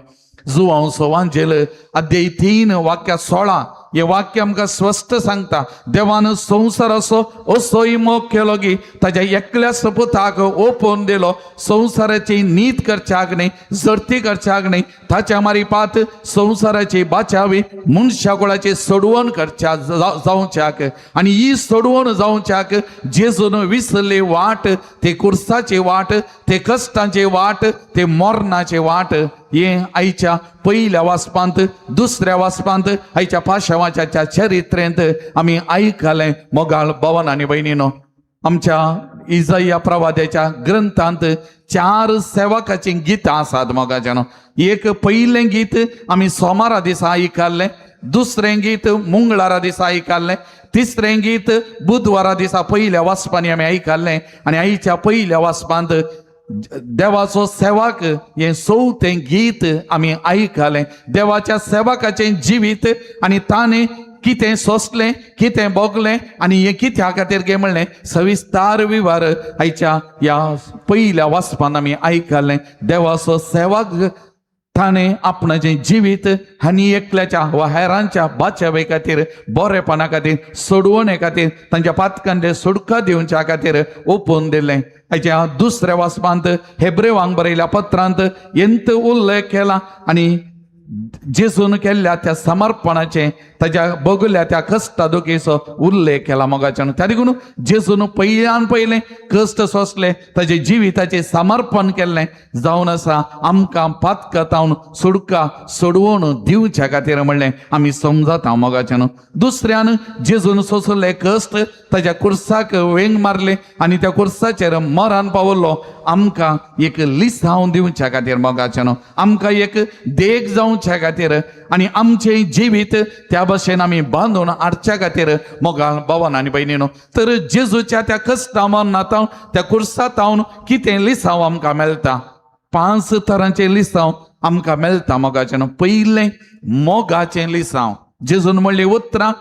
जुवांव सोवांजेल अध्याय 3 वाक्य 16 हे वाक्य आमकां स्पश्ट सांगता, देवान संवसाराचो असोय मोग केलो की ताज्या एकल्या सपुताक ओपोवन दिलो, संवसाराची नीत करच्याक न्ही, जडती करच्याक न्ही, ताच्या मारिपात संवसाराची बाचावी, मनशा कुळाची सोडवण करच्या जावच्याक. आनी ही सोडवण जावच्याक जेजून विसरली वाट, ते कुर्साची वाट, ते कश्टांची वाट, ते मरणाची वाट. हे आयच्या पयल्या वाचपांत, दुसऱ्या वाचपांत, आयच्या पाशावाच्या चरित्रेंत आमी आयकलें. मोगाळ भवन आनी भयणीनो, आमच्या इजया प्रवाद्याच्या ग्रंथांत 4 सेवकाचीं गितां आसात. मोगाच्यानो, एक पयलें गीत आमी सोमारा दिसा आयकल्लें, दुसरें गीत मंगळारा दिसा आयकल्लें, तिसरें गीत बुधवारा दिसा पयल्या वाचपांनी आमी आयकल्लें आनी आयच्या पयल्या वाचपांत देवाचो सेवक हें चवथें गीत आमी आयकलें. देवाच्या सेवकाचें जिवीत आनी ताणें कितें सोंसलें, कितें भोगलें आनी हें कित्या खातीर गे म्हणलें सविस्तार विवर आयच्या ह्या पयल्या वाचपान आमी आयकलें. देवाचो सेवक ताणें आपणाचें जिवीत आनी एकल्याच्या वा हेरांच्या बाचावे खातीर, बरेपणा खातीर, सोडवणे खातीर, तांच्या पातकांचे सुटका दिवच्या खातीर ओपून दिलें. हाच्या दुसऱ्या वाचपांत हेब्रेवांक बरयल्या पत्रांत यंत उल्लेख केला आनी जेजून केल्ल्या त्या समर्पणाचें, ताज्या बगल्या त्या कश्टा दुखीचो उल्लेख केला. मोगाच्यान, त्या देखून जेजून पयल्यान पयलें कश्ट सोंसले, ताजे जिविताचें समर्पण केल्लें जावन आसा आमकां पातकातावन सुडका सोडवण दिवच्या खातीर म्हणलें आमी समजता. मोगाच्यान, दुसऱ्यान जेजून सोंसले कश्ट, ताज्या कुर्साक वेंग मारले आनी त्या कुर्साचेर मरान पावलो आमकां एक लिसांव दिवच्या खातीर. मोगाच्यान, आमकां एक देख जावच्या खातीर आनी आमचें जिवीत त्या भशेन आमी बांदून हाडच्या खातीर. मोगाळ भवन आनी भयणीनो, तर जेजूच्या त्या कश्टा मरणांत, त्या कुर्सातावन कितें लिसांव आमकां मेळटा? 5 तरांचें लिसांव आमकां मेळटा. मोगाच्यान, पयलें मोगाचें लिसांव. जेजून म्हणली उतरां,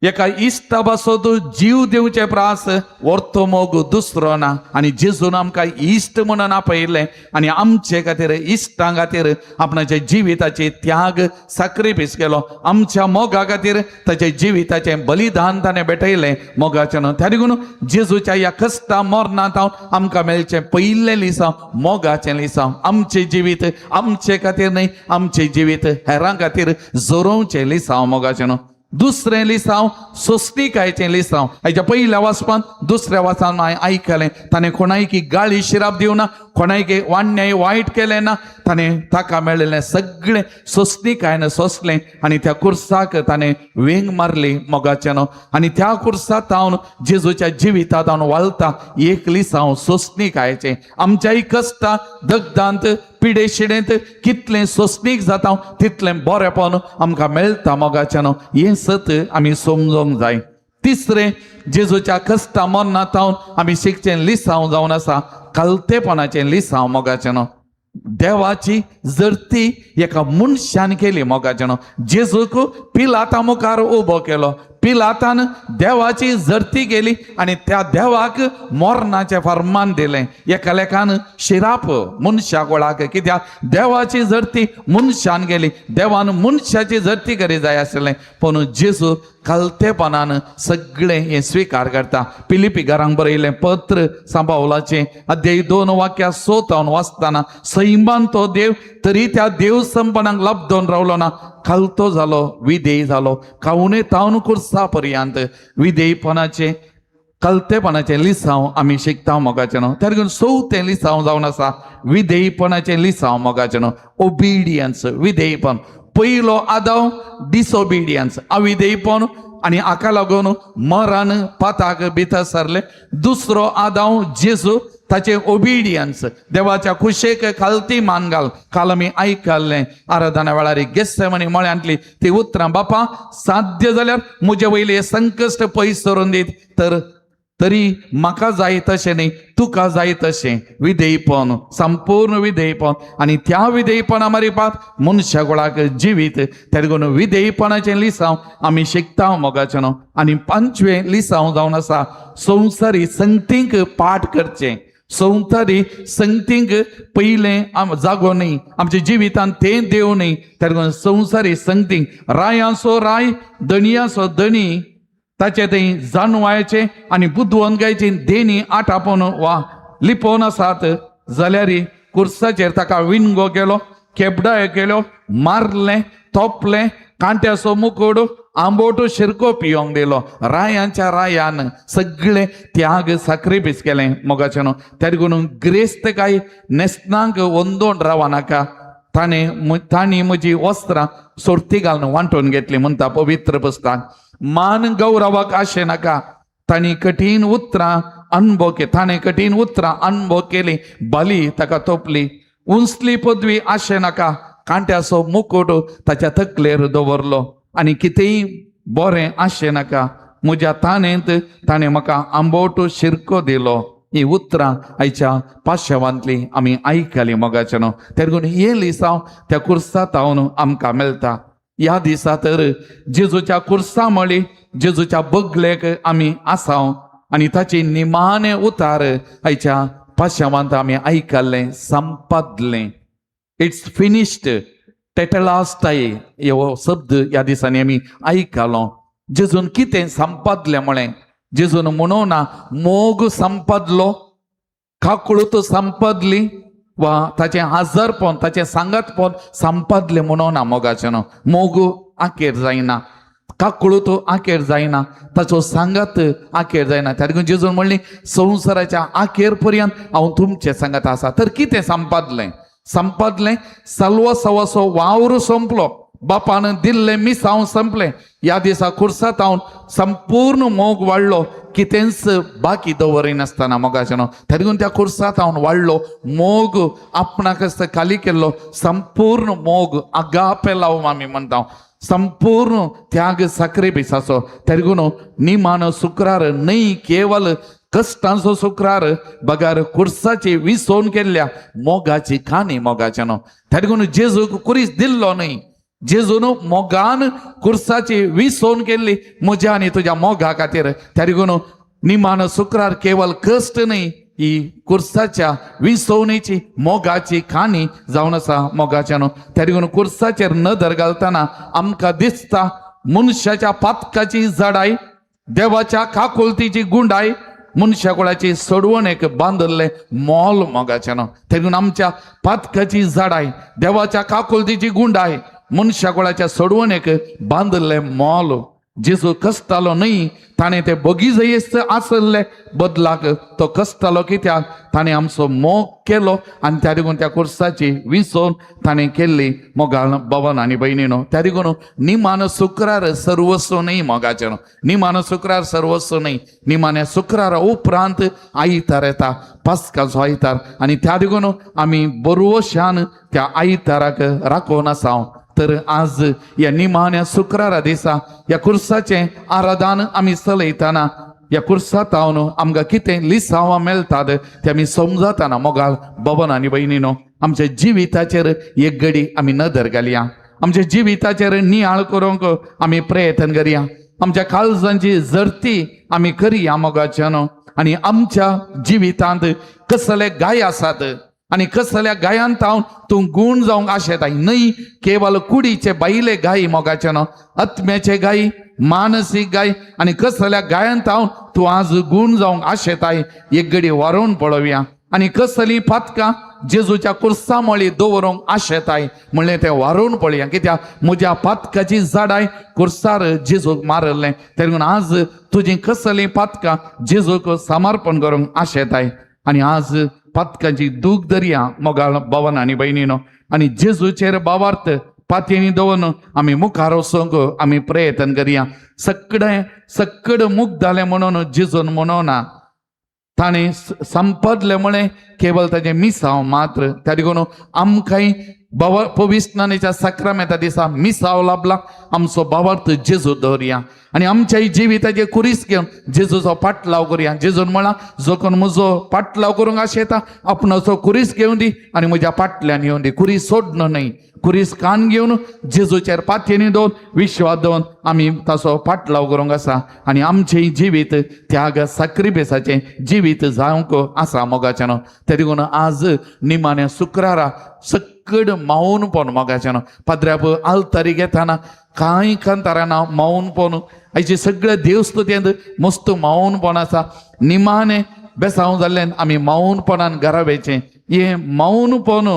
एका इश्टा पासत जीव दिवचे प्रास वर्तो मोग दुसरो ना. आनी जेजून आमकां इश्ट म्हणून आपयलें आनी आमचे खातीर, इश्टां खातीर आपणाच्या जिविताचे त्याग साक्रिफीस केलो. आमच्या मोगा खातीर ताच्या जिविताचें बलिदान ताणें भेटयलें. मोगाचें, त्या देखून जेजूच्या ह्या कश्टा मरणांत आमकां मेळचें पयलें लिसांव मोगाचें लिसांव. आमचें जिवीत आमचे खातीर न्हय, आमचें जिवीत हेरां खातीर जोरोवचें लिसांव. मोगाचें, दुसरें लिसांव सोंसणीकायचें लिसांव. हाच्या पयल्या वाचपान, दुसऱ्या वाचपान हांवें आयकलें, ताणें कोणायकी गाळी शिराप दिवना, कोणायकी वान्याय वायट केलें ना, ताणें ताका मेळिल्लें सगळें सोंसणीकायन सोंसलें आनी त्या कुर्साक ताणें वेंग मारली. मोगाच्यान, आनी त्या कुर्सा तावन जेजूच्या जिविता तावन वालता एक लिसांव सोंसणीकायचें. आमच्याय कश्टा दगदांत पिडे शिडेंत कितलें सोंसणीक जाता तितलें बरेपण आमकां मेळटा. मोगाच्यान, हें सत आमी समजूंक जाय. तिसरें जेजूच्या कश्टा मरणांत आमी शिकचें लिसांव जावन आसा कालतेपणाचें लिसांव. मोगाच्यान, देवाची जरती एका मनशान केली मोगाच्यानो. जेजूक पिलाता मुखार उबो केलो, पिलातान देवाची जरती केली आनी त्या देवाक मरणाचें फर्मान दिलें. एका लेखान शिराप मनशा गोळाक, कित्याक देवाची जरती मनशान केली, देवान मनशाची जरती करी जाय आशिल्लें. पूण जेजू खालतेपणान सगळें हें स्विकार करता. पिलिपी घरांक बरयलें पत्र सांबावलाचें अध्याय 2 वाक्या 6 वाचतना सैमान तो देव तरी त्या देव संपनाक लब्दोन रावलो ना, खालतो जालो, विधेय जालो, खावणे तावन कुर्सा पर्यंत विधेयपणाचें कलतेपणाचें लिसांव आमी शिकता मोगाचें न्हू. त्या लागून चवथें लिसांव जावन आसा विधेयपणाचें लिसांव मोगाचें न्हू, ओबिडियन्स, विधेयपण. पयलो आदाव डिसओबिडियन्स, अविधेयपण, आनी हाका लागून मरण पाताक भितर सरलें. दुसरो आदाव जेजू, ताचें ओबिडियन्स, देवाच्या खुशेक खालती मान घाल. काल आमी आयकल्लें आराधना वेळार गेस्सेमनी मळ्यांतली ती उतरां, बापा साध्य जाल्यार म्हजे वयले संकश्ट पयस सरून दीत, तर तरी म्हाका जाय तशें न्ही तुका जाय तशें. विधेयपण, संपूर्ण विधेयपण, आनी त्या विधेयपणा मारिपात मनशा गोळाक जिवीत. त्या लागून विधेयपणाचें लिसांव आमी शिकता मोगाचें न्हू. आनी पांचवें लिसांव जावन आसा संवसारी संगतींक पाठ करचें. संवसारी संगतींक पयलें जागो न्ही आमच्या जिवितांत, तें देव न्ही. त्या लागून संवसारी संगतींक रायांचो राय दणयाचो दणी, ताचे थंय जाणवायचे आनी बुदवंतकायची देणी आटापोवन वा लिपोवन आसात जाल्यार कुर्साचेर ताका विणगो केलो, केबडायो केल्यो, मारलें, तोपलें, कांट्याचो मुकोड, आंबोटो शिरको पियोंक दिलो. रायांच्या रायान सगळे त्याग साक्रिफीस केलें मोगाचें न्हू. त्या लागून ग्रेस्त काय न्हेसनांक वंदोवन रावनाका, नाका. ताणें म्हजी वस्त्रां सोर्ती घालून वांटून घेतली म्हणटा पवित्र पुस्तक. मान गौरवाक आशे नाका. तांणी कठीण उतरां अनुभव के ताणें कठीण उतरां अनुभव केली, बाली ताका तोपली. उंचली पदवी आशे नाका, कांट्याचो मुकुट ताच्या तकलेर दवरलो. आनी कितेंय बरें आशे नाका, म्हज्या ताणेंत ताणें म्हाका आंबोटो शिरको दिलो. ही उतरां आयच्या पाशेवांतली आमी आयकली मोगाचें न्हू. त्या लागून हें लिसांव त्या कुर्सा तावन आमकां मेळटा. ह्या दिसा तर जेजूच्या कुर्सा मळी जेजूच्या बगलेक आमी आसाव आनी ताची निमाणे उतार आयच्या पाशेवांत आमी आयकल्लें, संपादलें. It's finished, टेटलास्टाय हो शब्द ह्या दिसांनी आमी आयकलो. जेजून कितें संपादलें म्हळें, जेजून म्हणूं ना मोग संपादलो, काकूळत संपादली वा ताचें आजारपण ताचें सांगातपण संपादलें म्हणूं ना मोगाचें न्हू. मोग आखेर जायना, काकूळत आखेर जायना, ताचो सांगात आखेर जायना. त्या लागून जेजून म्हणली संवसाराच्या आखेर पर्यंत हांव तुमचें सांगात आसा. तर कितें संपादलें? संपादलें सलवा सवासो वावर सोंपलो, बापान दिल्लें मिसांव संपलें. ह्या दिसा खुर्सात हांव संपूर्ण मोग वाडलो, कितेंच बाकी दवरिनासतना मोगाचें न्हू. त्या लागून त्या खुर्सात हांव वाडलो मोग, आपणाक खाली केल्लो संपूर्ण मोग, आगापे लाव आमी म्हणटा, संपूर्ण त्याग साक्रिफिसाचो. त्या लागून निमान शुक्रार न्हय केवल कश्टांचो शुक्रार बगार कुर्साची विसोवन केल्ल्या मोगाची काणी मोगाचें न्हू. त्या लागून जेजूक कुरीस दिल्लो न्हय, जेजून मोगान कुर्साची विसोवन केल्ली म्हज्या आनी तुज्या मोगा खातीर. त्या लागून निमान शुक्रार केवल कश्ट न्हय, ही कुर्साच्या विसवणेची मोगाची काणी जावन आसा मोगाच्या न्हू. त्या लागून कुर्साचेर नदर घालतना आमकां दिसता मनशाच्या पातकाची जडाय, देवाच्या काकुलतीची गुंडाय, मनशा कुळाची सोडवण एक बांदिल्लें मोल मोगाचें न्हू. तेगून आमच्या पातकाची जडाय, देवाच्या काकुलतीची गुंडाय, मनशा कुळाच्या सोडवण एक बांदिल्लें मोल. जेजू कसतालो न्हय, ताणें ते बगीजयेस्त आसल्ले बदलाक तो कसतालो, कित्याक ताणें आमचो मोग केलो आनी त्या देखून त्या कुर्साची विसोवन ताणें केल्ली मोगाळ भवन आनी भयणीनो. त्या देखून निमान शुक्रार सर्वस्व न्हय मोगाचें, निमान शुक्रार सर्वस्व न्हय. निमाण्या शुक्रारा उपरांत आयतार येता, पास्काचो आयतार, आनी त्या देखून आमी बरोशान त्या आयताराक राखून आसा. तर आज ह्या निमाण्या शुक्रारा दिसा ह्या कुर्साचें आराधन आमी चलयतना ह्या कुर्सात हांव आमकां कितें लिसांवां मेळटात ते आमी समजताना मोगाल भवन आनी भयणीनो आमच्या जिविताचेर एक घडी आमी नदर घालया, आमच्या जिविताचेर नियाळ करूंक आमी प्रयत्न करया, आमच्या काळजांची जर्ती आमी करया मोगाच्यानो. आनी आमच्या जिवितांत कसले गाय आसात आनी कसल्या गायांत हांव तूं गूण जावंक आशेताय न्हय केवल कुडीचे बायले गाय मोगाच्यानो, आत्म्याचे गाय, मानसीक गाय आनी कसल्या गायांत हांव तूं आज गूण जावंक आशेताय एक घडी वारोवन पळोवया. आनी कसली पातकां जेजूच्या कुर्सा मळी दवरूंक आशेताय म्हणलें तें वारोवन पळोवया, कित्याक म्हज्या पातकाची जाडाय कुर्सार जेजूक मारलें. तेन्ना आज तुजी कसली पातकां जेजूक समर्पण करूंक आशेताय आनी आज पातकांची दूख दर्या मोगाळ भवन आनी भयणीनो आनी जेजूचेर भावार्थ पातयेनी दवरून आमी मुखार वचूंक आमी प्रयत्न करया. सगळें सक्कड मुख जालें म्हणून जेजून म्हणोना, ताणें संपदलें म्हळें केवल ताजें मिसांव मात्र. त्या देखून आमकांय बाबा पविस्नानेच्या साक्रामेंता दिसा मिसाव लाभला, आमचो भावार्थ जेजू दवरया आनी आमच्या जिविताचे कुरीस घेवन जेजूचो पाटलाव करुया. जेजून म्हळां जो कोण म्हजो पाटलाव करूंक आशेता आपणाचो कुरीस घेवन दी आनी म्हज्या पाटल्यान येवन दी. कुरीस सोडणो न्हय, कुरीस कान घेवन जेजूचेर पातयेनी दवर विश्वास दवरून आमी ताचो पाटलाव करूंक आसा आनी आमचें जिवीत त्याग साक्रिफिसाचें जिवीत जावंक आसा मोगाच्यानो. ते देखून आज निमाण्या शुक्रारा सक्कड मौनपण मोगाच्यानो पाद्र्याप आलतारी घेताना कांय कांतारांना मौनपण आयचे सगळे देवस्तुतेंत मस्त मौनपण आसा. निमाणे बेसांव जाल्ल्यान आमी मौनपणान घरा वयचें. हें मौनपण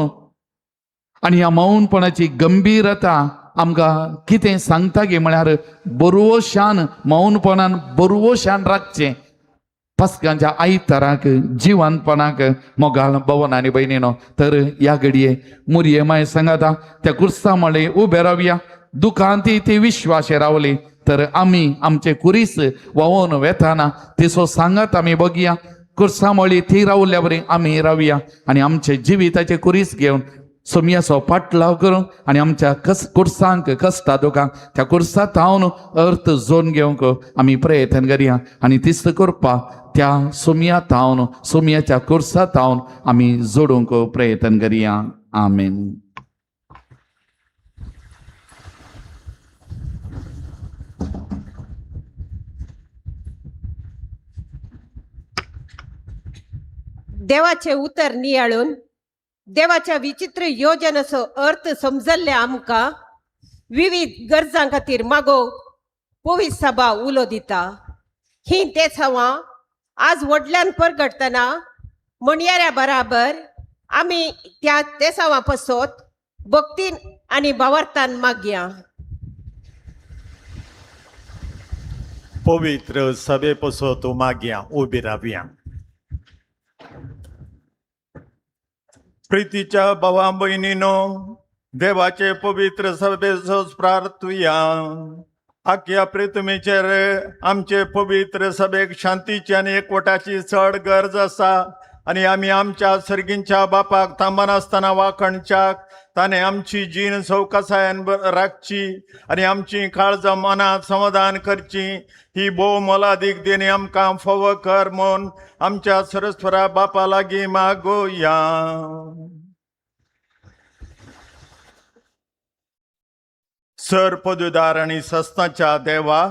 आनी ह्या मौनपणाची गंभीरता आमकां कितें सांगता गे म्हळ्यार बरवशान मौनपणान बरवशान राखचें पास्कांच्या आयताराक जिवनपणाक मोगाल भवन आनी भयणीनो. तर ह्या घडये मुरये माय सांगाता त्या कुर्सा मळे उबे रावया, दुकान ती विश्वासे रावली तर आमी आमचे कुरीस व्हांवोन वेताना तिचो सांगात आमी बघया. कुर्सा मळी ती रावल्या बरी आमी रावया आनी आमचे जिविताचे कुरीस घेवन सोमयाचो पाटलाव करून आनी आमच्या कुर्सांक कश्टा दुकांक त्या कुर्सा तावन अर्थ जोन घेवंक आमी प्रयत्न करया आनी तिस्त करपाक त्या सोमया तावन सोमयाच्या कुर्सा तावन आमी जोडूंक प्रयत्न करया. आमेन. देवाचे उतर नियाळून देवाच्या विचित्र योजनाचो अर्थ समजल्ले आमकां विविध गरजां खातीर मागो पवित्र सभा उलो दिता. ही तेच हांव आज व्हडल्यान परगटतना म्हणयाऱ्या बराबर आमी त्या तेसांवा पसत भक्तीन आनी भावार्थान मागया. पवित्र सभे पसत मागया उबी रावया. प्रितीच्या भावा भयणीनो देवाचे पवित्र सभेचोच प्रार्थुया. आख्या प्रितमेचेर आमचे पवित्र सभेक शांतीची आनी एकवटाची चड गरज आसा आनी आमी आमच्या सर्गींच्या बापाक थांबनासतना वाखणच्याक ताणें आमची जीण सवकासायेन राखची आनी आमची काळजां मनांत समाधान करची ही भोव मोलादीक देणी आमकां फावो कर म्हूण आमच्या सरस्वरा बापा लागीं मागोया. सर पदुदार आनी सस्नाच्या देवा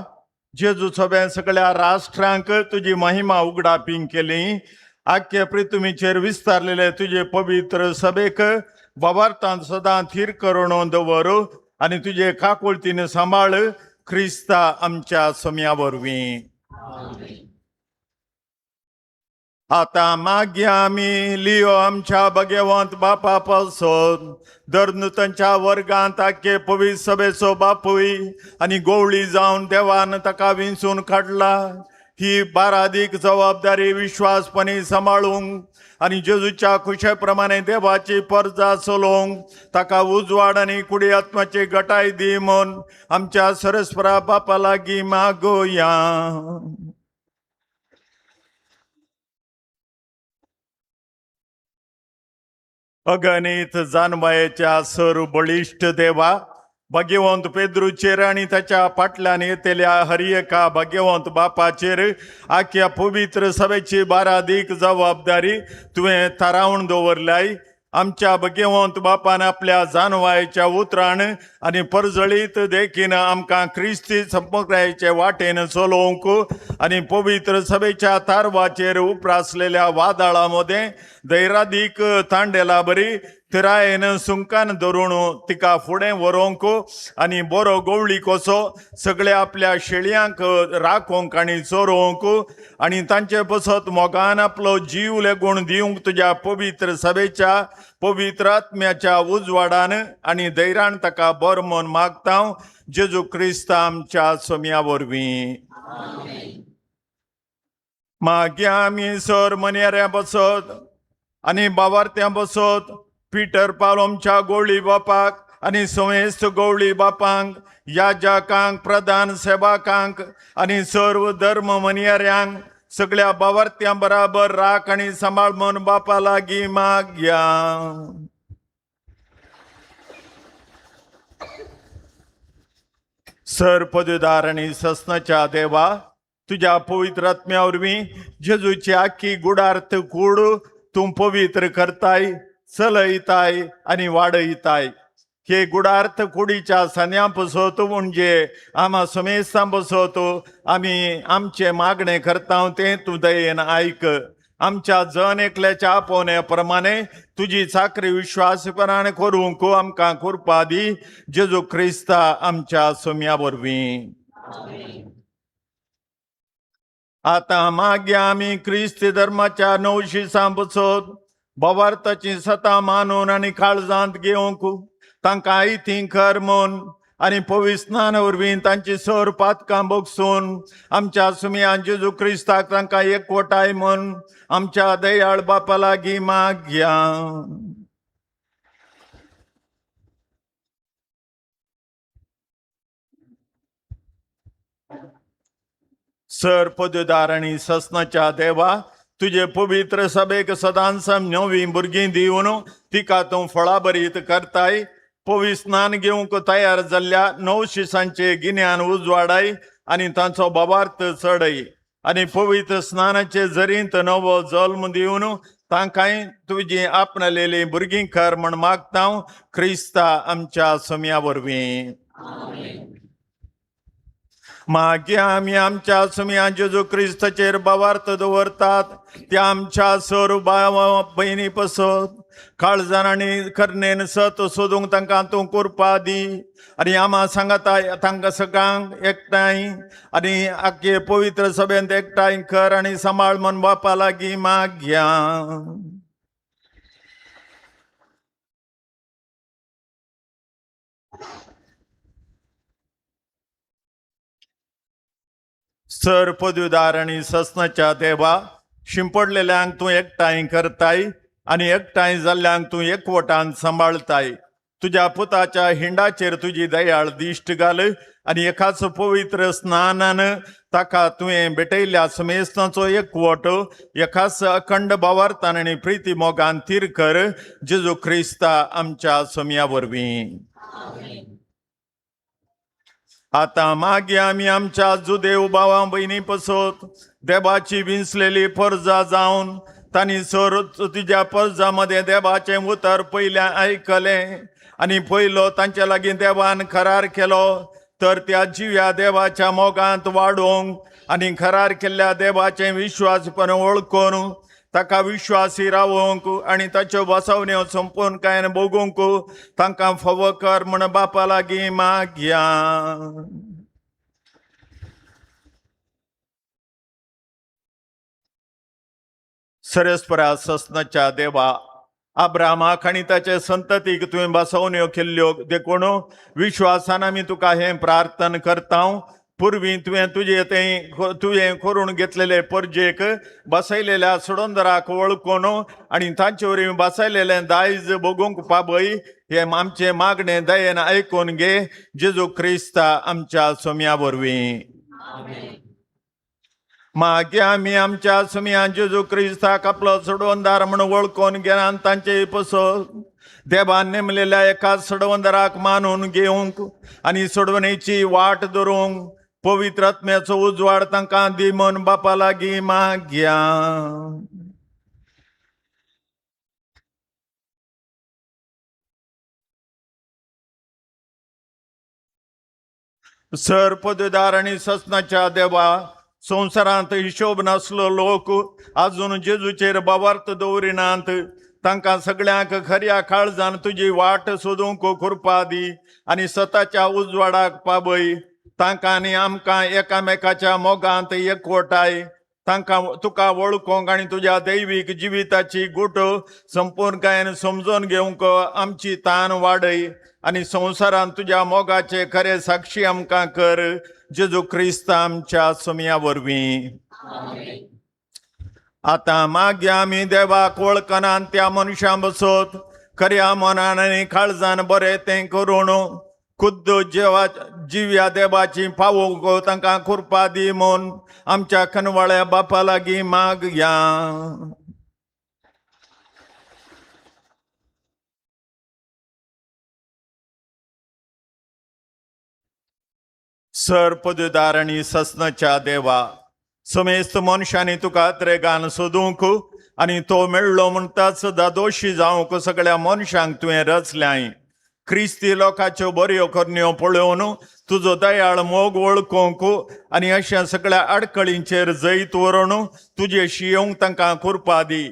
जेजू सगळ्या सगळ्या राष्ट्रांक तुजी महिमा उगडापींग केली. आख्या पृथ्वीचेर विस्तारलेले तुजे पवित्र सभेक बाबार्थान सदां थीर करून दवर आनी तुजे काकुळतीन सांबाळ क्रिस्ता आमच्या सम्या वरवीं. आतां मागीर आमी लियो आमच्या भगवंत बापा पासून दर तांच्या वर्गांत आख्खे पवित्र सभेचो बापूय आनी गोवळी जावन देवान ताका विंचून काडला. ही बारादीक जबाबदारी विश्वासपणी सांबाळूंक आनी जेजूच्या खुशे प्रमाणे देवाची परजा चलोवंक ताका उजवाड आनी कुडी आत्माची गटाय दी म्हूण आमच्या सरस्वरा बापा लागीं मागोया. अगणित जानवायेच्या सर बळिश्ट देवा भाग्यवंत पेद्रूचेर आनी ताच्या फाटल्यान येतल्या हर एका भाग्यवंत बापाचेर आख्या पवित्र सभेची बारादीक जबाबदारी तुवें थारावन दवरल्याय. आमच्या भाग्यवंत बापान आपल्या जानवायच्या उतरान आनी परजळीत देखीन आमकां क्रिस्ती संप्रदायाचे वाटेन चलोवंक आनी पवित्र सभेच्या तारवाचेर उप्रासलेल्या वादळा मदें धैरादीक तांडेला बरी थिरायेन सुंकान धरून तिका फुडें व्हरूंक आनी बरो गवळी कसो सगळ्या आपल्या शेळयांक राखोवंक आनी चरोवंक आनी तांचे पसत मोगान आपलो जीव लेगून दिवंक तुज्या पवित्र सभेच्या पवित्र आत्म्याच्या उजवाडान आनी धैर्यान ताका बरो म्हूण मागता जेजू क्रिस्त आमच्या सोम्या वरवीं. मागीर आमी सर मनयाऱ्या बसत आनी बावारत्यां बसत पीटर पावल आमच्या गवळी बापाक आनी समेस्त गवळी बापांक याजकांक प्रधान सेवकांक आनी सर्व धर्म मनयाऱ्यांक सगळ्या बावारत्यां बराबर राख आनी सांबाळ म्हूण बापा लागीं मागया. सर पदवीदार आनी ससनाच्या देवा, तुज्या पवित्र आत्म्या वरवीं जेजूची आख्खी गुडार्थ कूड तूं पवित्र करताय, चलयताय आनी वाडयताय. हे गुडार्थ कुडीच्या सान्या पसत म्हणजे आमा समेस्तां पसत आमी आमचें मागणें करता तें तूं दयेन आयक. आमच्या जण एकल्याच्या आपोवण्या प्रमाणे तुजी चाकरी विश्वासपणान करूंक आमकां कृपा दी जेजू क्रिस्ता आमच्या सोम्या वरवीं. आतां मागीर आमी क्रिस्ती धर्माच्या नवशी बसत भवार्थाची सतां मानून आनी काळजांत घेवंक तांकां आयती कर म्हूण आनी पविस्नान वरवीं तांची सर पातकां बगसून आमच्या सुमयान जेजू क्रिस्ताक तांकां एकवटाय म्हूण आमच्या दयाळ बापा लागीं मागया. सर पदवीदार आनी ससनाच्या देवा, तुजे पवित्र सभेक सदांच नवीं भुरगीं दिवन तिका तूं फळाभरीत करताय. पवित्र स्नान घेवंक तयार जाल्ल्या णव शिसांचे गिन्यान उजवाडाय आनी तांचो भावार्थ चडय आनी पवित्र स्नानाचे जरींत नवो जल्म दिवन तांकांय तुजी आपणालेली भुरगीं कर म्हण मागता क्रिस्ता आमच्या सोम्या वरवीं. मागीर आमी आमच्या सुमया जेजू क्रिस्ताचेर भावार्थ दवरतात त्या आमच्या सर भाव भयणी पसत काळजान आनी करणेन सत सोदूंक तांकां तूं कृपा दी आनी आमा सांगता तांकां सगळ्यांक एकठांय आनी आख्खे पवित्र सभेंत एकठांय कर आनी सांबाळ म्हूण बापा लागीं मागया. सर पदवीदार आनी ससनाच्या देवा, शिंपडलेल्यांक तूं एकठांय करताय आनी एकठांय जाल्ल्यांक तूं एकवटान सांबाळताय. तुज्या पुताच्या हिंडाचेर तुजी दयाळ दिश्ट घाल आनी एकाच पवित्र स्नानान ताका तुवें भेटयल्ल्या समेस्तांचो एकवट एकाच अखंड भावार्थान आनी प्रिती मोगान थीर कर जेजू क्रिस्ता आमच्या सोम्या वरवीं. आतां मागीर आमी आमच्या जुदेव भावां भयणी पसत देवाची विंचलेली परजा जावन तांणी सर तुज्या परजा मदें देवाचें उतर पयलें आयकलें आनी पयलो तांचे लागीं देवान करार केलो तर त्या जिव्या देवाच्या मोगांत वाडोवंक आनी करार केल्ल्या देवाचें विश्वासपण वळखून ताका विश्वासी रावोवंक आनी ताच्यो बसवण्यो संपूर्ण कांय भोगूंक तांकां फावो कर म्हण बापा लागीं मागया. सरेस्परा ससनाच्या देवा, अब्रामाक आनी ताचे संततीक तुवें बसवण्यो केल्ल्यो देखून विश्वासान आमी तुका हें प्रार्थना करता. पुर्वी तुवें तुजे तें तुवें करून घेतलेले परजेक बसयलेल्या सोडंदराक वळखून आनी तांचे वरवीं बसयलेलें दायज भोगूंक पाबय हें आमचें मागणें दयेन आयकून घे जेजू क्रिस्ता आमच्या सोम्या वरवीं. मागीर आमी आमच्या सुमया जेजू क्रिस्ताक आपलो सोडवणदार म्हूण वळखून घेना तांचे पसत देवान नेमलेल्या एका सोडवंदराक मानून घेवंक आनी सोडवणेची वाट धरूंक पवित्र आत्म्याचो उजवाड तांकां दी म्हूण बापा लागीं मागया. सर पदवीदार आनी ससनाच्या देवा, संवसारांत हिशोब नासलो लोक आजून जेजूचेर बावार्थ दवरिनात, तांकां सगळ्यांक खऱ्या काळजान तुजी वाट सोदूंक कृपा दी आनी सताच्या उजवाडाक पावय. तांकां आनी आमकां एकामेकाच्या मोगांत एकवटाय. तांकां तुका वळखूंक आनी तुज्या दैवीक जिविताची गुट संपूर्णकायेन समजून घेवंक आमची तान वाडय आनी संवसारांत तुज्या मोगाचे खरे साक्षी आमकां कर. जेजू क्रिस्त आमच्या सोमया वरवीं. आतां मागीर आमी देवाक वळखनात त्या मनशां बसत खऱ्या मनान आनी काळजान बरें तें करून खुद्द जेवा जिव्या देवाची पावोवंक तांकां कृपा दी म्हूण आमच्या खनवाळ्या बापा लागीं मागया. सर पदवीदार आनी ससनाच्या देवा, समेस्त मनशांनी तुका त्रेगान सोदूंक आनी तो मेळ्ळो म्हणटाच दादोशी जावंक सगळ्या मनशांक तुवें रचल्याय. क्रिस्ती लोकांच्यो बऱ्यो करण्यो पळोवन तुजो दयाळ मोग वळखूंक आनी अशा सगळ्या आडखळींचेर जैत व्हरून तुजेशी येवंक तांकां कृपा दी.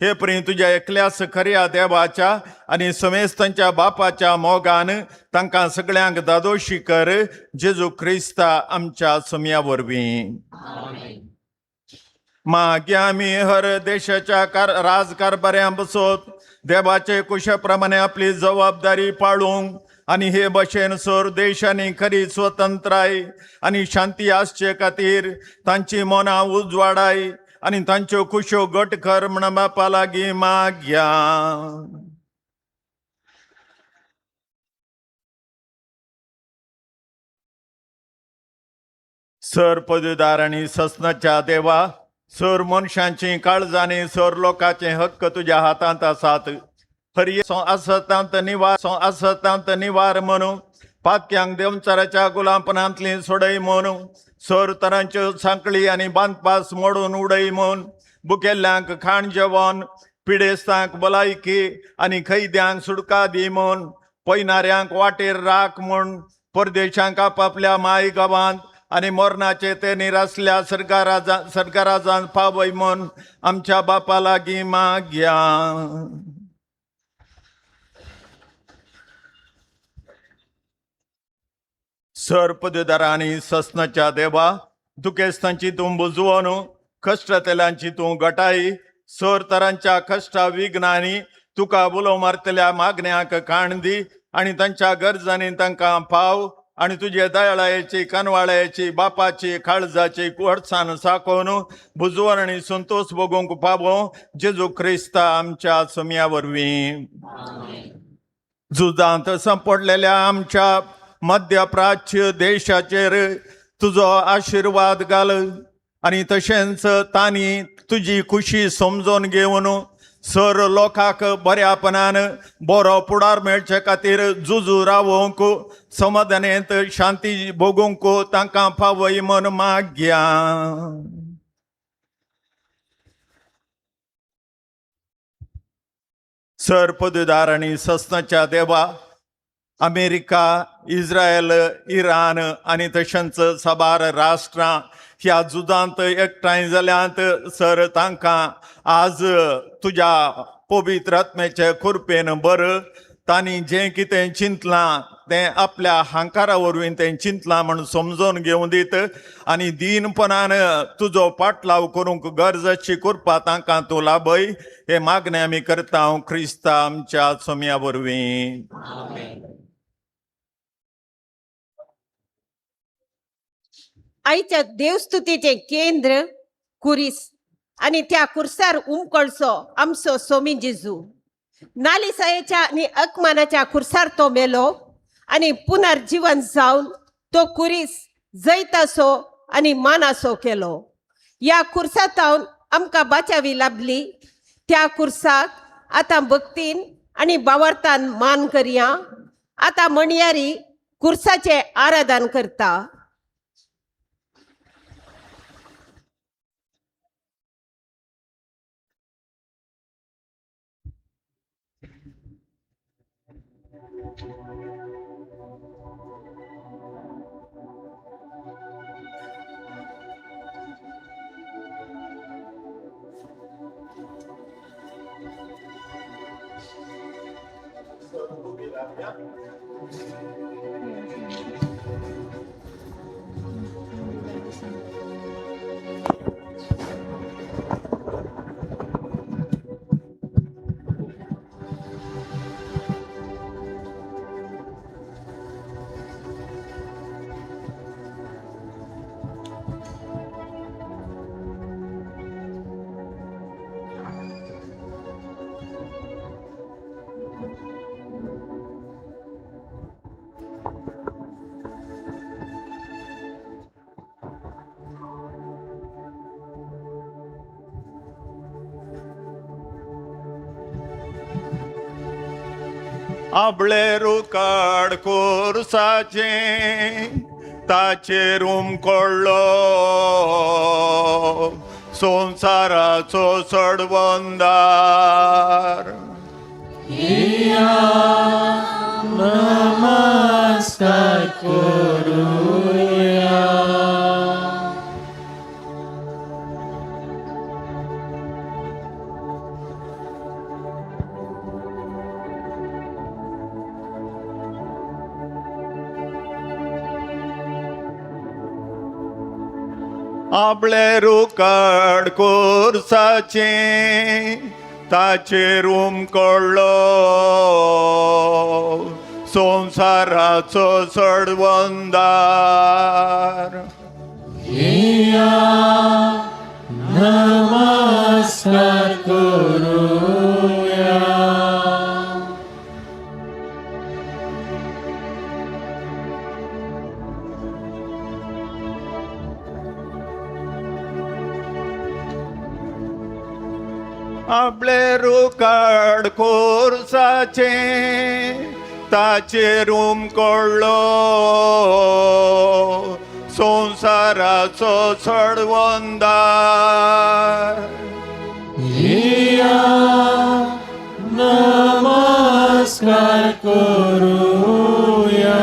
हे परी तुज्या एकल्याच खऱ्या देवाच्या आनी समेस्तांच्या बापाच्या मोगान तांकां सगळ्यांक दादोशी कर. जेजू क्रिस्ता आमच्या सोम्या वरवीं. मागीर आमी हर देशाच्या राजकारभाऱ्यां बसत देवाचे कुशा प्रमाणे आपली जबाबदारी पाळूंक आनी हे भशेन सर देशांनी खरी स्वतंत्राय आनी शांती आसचे खातीर तांची मनां उजवाडाय आनी तांच्यो कुश्यो घट कर म्हण बापा लागीं मागया. सर पदवीदार आनी ससनाच्या देवा, सर मनशांची काळजांनी सर लोकांचे हक्क तुज्या हातांत आसात. हर असतांत निवार असतांत निवार म्हणून पातक्यांक देंवचाराच्या गुलामपणांतली सोडय म्हणून सर तरांच्यो सांकळी आनी बांदपास मोडून उडय म्हूण बुकेल्ल्यांक खाण जेवण, पिडेस्तांक भलायकी आनी कैद्यांक सुटका दी म्हूण, पयणाऱ्यांक वाटेर राख म्हूण, परदेशांक आपापल्या माय गांवांत आनी मरणाचे ते निरासल्या सरकाराजान पावय म्हूण आमच्या बापा लागीं मागया. सर पदवीदारा आनी ससनाच्या देवा, दुखेस्तांची तूं बुजवण, कश्टतेल्यांची तूं गटाई, सर तरांच्या कश्टा विघ्नांनी तुका उलो मारतल्या मागण्यांक काण दी आनी तांच्या गरजांनी तांकां पाव आनी तुजे दयाळायेची कानवाळ्याची बापाची काळजाची गोडसाण साकोवन बुजवण आनी संतोश भोगूंक पावो. जेजू क्रिस्ता आमच्या सोम्या वरवीं. झुजांत सांपडलेल्या आमच्या मध्य प्राच्य देशाचेर तुजो आशिर्वाद घाल आनी तशेंच तांणी तुजी खुशी समजून घेवन सर लोकांक बऱ्यापणान बरो फुडार मेळचे खातीर झुजू रावोवंक समाधानेंत शांती भोगूंक तांकां पावय म्हूण मागया. सर पदवीदार आनी ससनाच्या देवा, अमेरिका, इस्रायल, इराण आनी तशेंच साबार राष्ट्रां ह्या झुजांत एकठांय जाल्यांत. सर तांकां आज तुज्या पवित्र आत्म्याचे कृपेन बर तांणी जें कितें चिंतलां तें आपल्या हांकारा वरवीं तें चिंतलां म्हूण समजून घेवं दीत आनी दीनपणान तुजो पाटलाव करूंक गरज आसची कृपा तांकां तूं लाभय. हे मागणें आमी करता क्रिस्ता आमच्या सोम्या वरवीं. आयच्या देवस्तुतीचें केंद्र कुरीस आनी त्या कुर्सार उमकळचो आमचो सोमी जेजू. नालिसायेच्या आनी अकमानाच्या कुर्सार तो मेलो आनी पुनर्जीवन जावन तो कुरीस जैतासो आनी मानासो केलो. ह्या कुर्सातावन आमकां बाचावी लाभली. त्या कुर्साक आतां भक्तीन आनी बावरतान मान करया. आतां म्हणयारी कुर्साचें आराधन करता. आबळे रुकाड कोर्साचे ताचेर उमकळ्ळो संवसाराचो सडवंदार. नमस्कार करूया. आपले रुकाड कोर्साचे ताचेर उमकळ्ळो संवसाराचो सडवंदार. नमस्कार करूया. आपले रुकाड कोर्साचे ताचेर उमकळ्ळो संवसाराचो सडवंदार. नमस्कार करूया.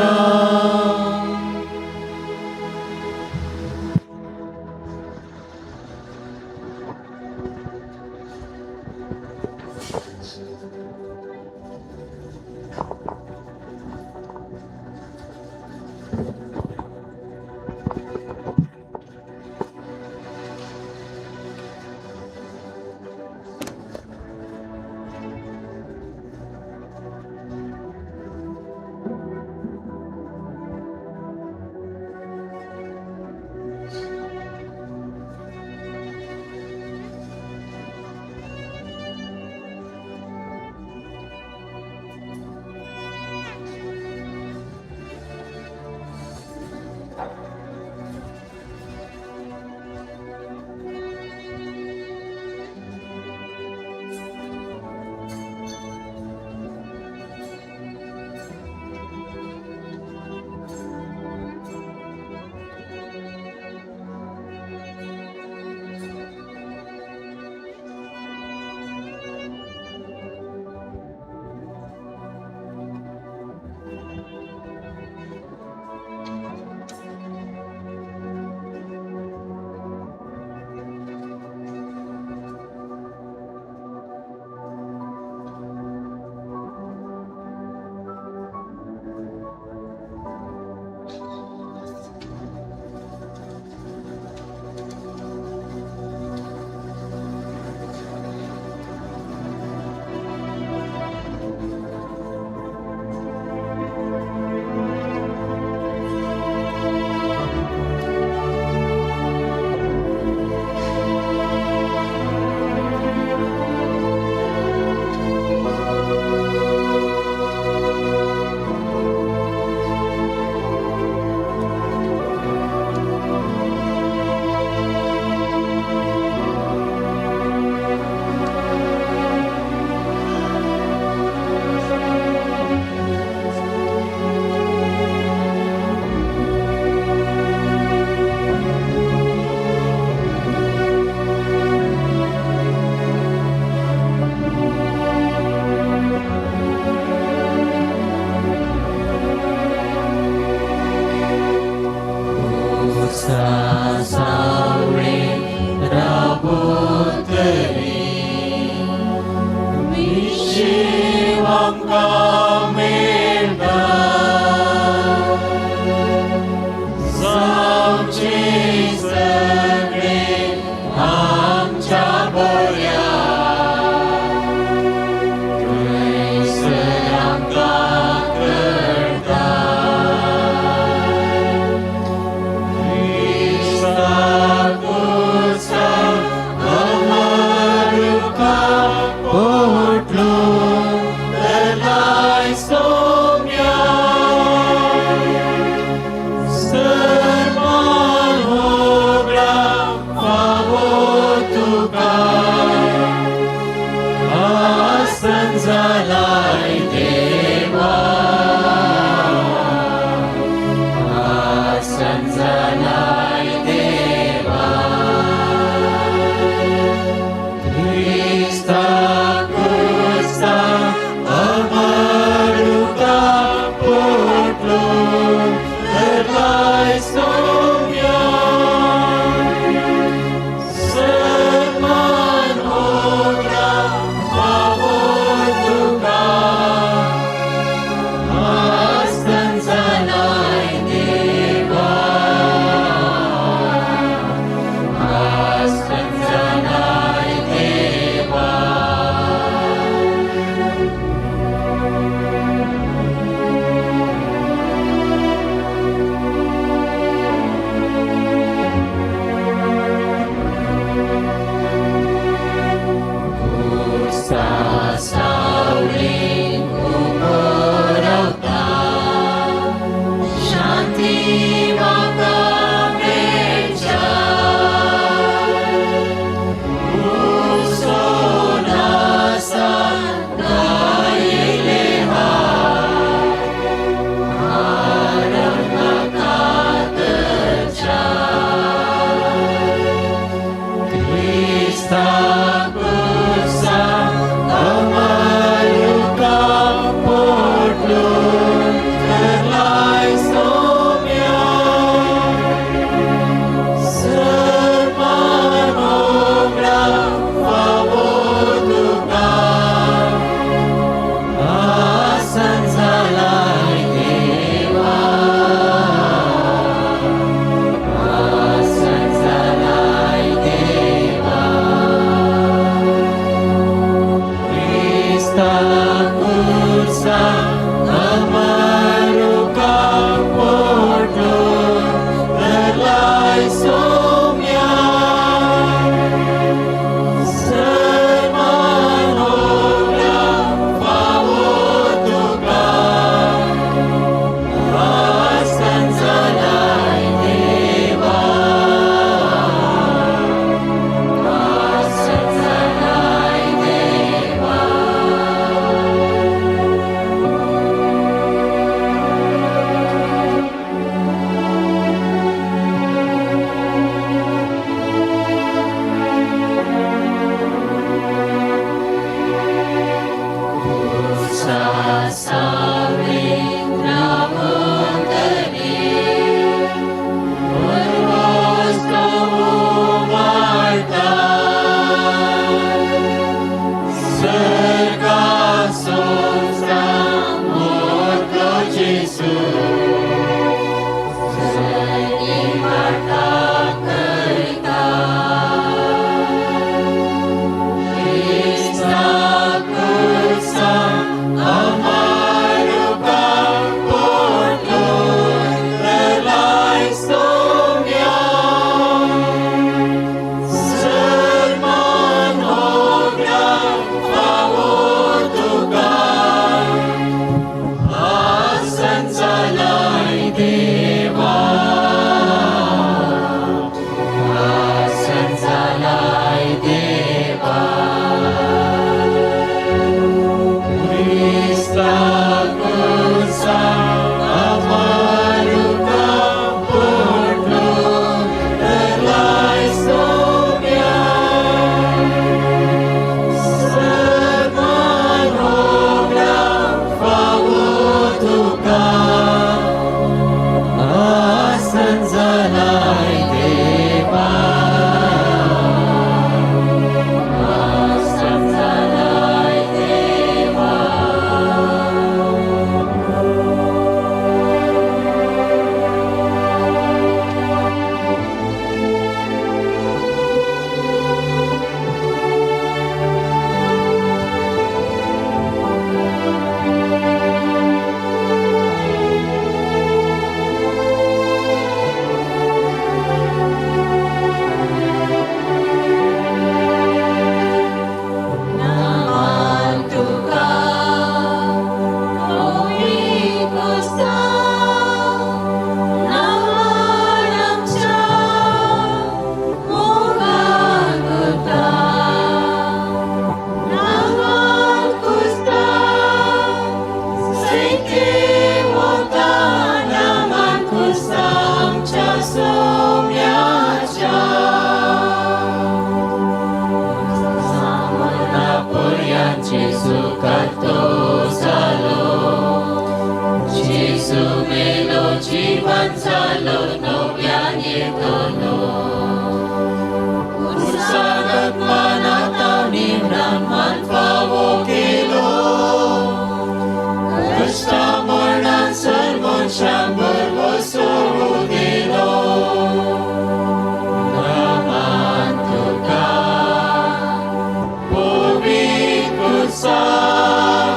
कुसां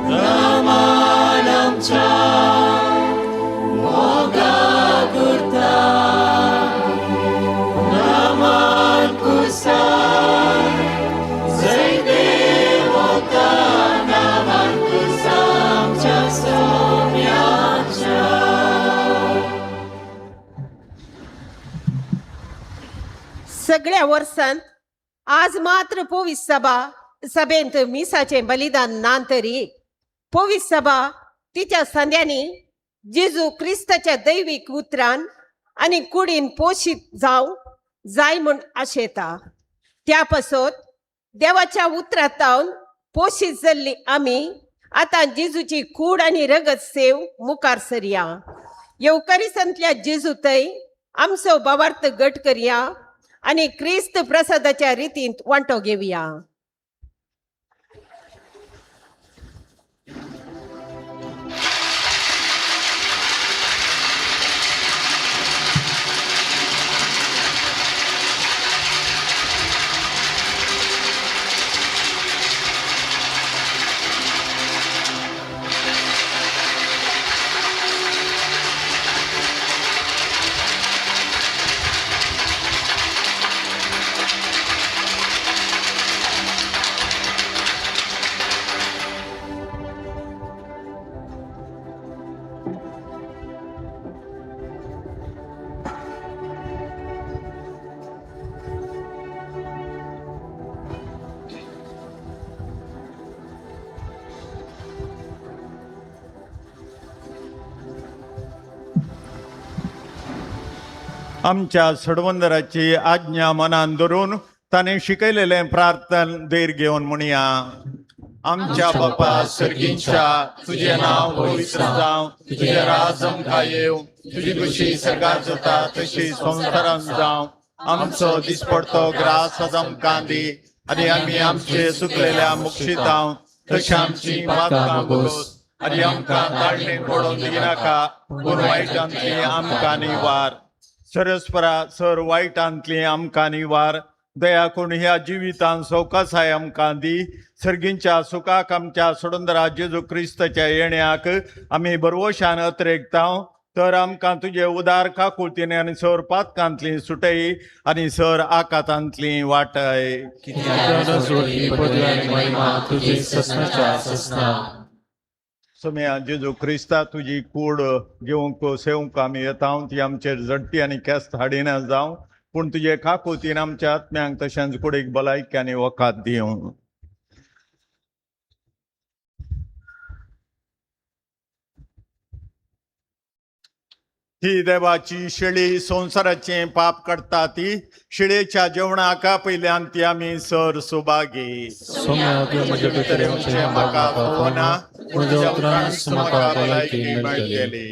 नमन आमच्या मोगा करता नमन कुसां जय देवता नमन कुसां आमच्या सोम्याच्या. सगळ्या वर्सांत आज मात्र पोवीस सभा सभेंत मिसाचें बलिदान ना तरी पोवीस सभा तिच्या संद्यांनी जेजू क्रिस्ताच्या दैवीक उतरान आनी कुडीन पोशीत जावं जाय म्हूण आशेता. त्या पासत देवाच्या उतरांत पोशीत जाल्ली आमी आतां जेजूची कूड आनी रगत सेव मुखार सरया. येवकारिसांतल्या जेजू थंय आमचो भावार्थ गट करया आनी क्रिस्त प्रसादाच्या रितींत वांटो घेवया. आमच्या सडवंदराची आज्ञा मनान धरून ताणें शिकयलेलें प्रार्थन धैर्य घेवन म्हणया. आमच्या बापा सर्गींच्या, तुजें नांव पवित्र जावं, तुजें राज आमकां येवं, तुजी खुशी सर्गात जाता तशी संवसारांत जावं. आमचो दिसपडतो ग्रास आज आमकां दी आनी आमी आमचे चुकलेल्या मुक्षितांव तशी आमची पातकां भोगोस आनी आमकां ताळणेक पडोवन दिनाका, पूण वायटांतली आमकां निवार. सरस्परा सर वायटांतली आमकां निवार. दया करून ह्या जिवितान सवकासाय आमकां दी. सर्गींच्या सुखाक आमच्या सोडंदरा जेजू क्रिस्ताच्या येण्याक आमी बरवशान अत्रेकताव. तर आमकां तुजे उदार काकुळतीने आनी सर पातकांतली सुटय आनी सर आकातांतली वाटय. कित्याक जोडी पदवी आनी महिमा तुजी ससनाच्या ससना. सोम्या जेजू क्रिस्ता, तुजी कूड घेवंक सेवंक आमी येता, ती आमचेर झडटी आनी केस्त हाडिना जावं, पूण तुजे काकुतीन आमच्या आत्म्यांक तशेंच कुडीक भलायकी आनी वखाद दिवं. ही देवाची शेळी संवसाराचें पाप काडटा ती शेळेच्या जेवणाक पयल्यान ती आमी सर सुभागी. सोम्या तुवें म्हज्या भितर येवचें म्हाका म्हाका पळोवना, पूण तुज्या उपरांत म्हाका भलायकी मेळटली.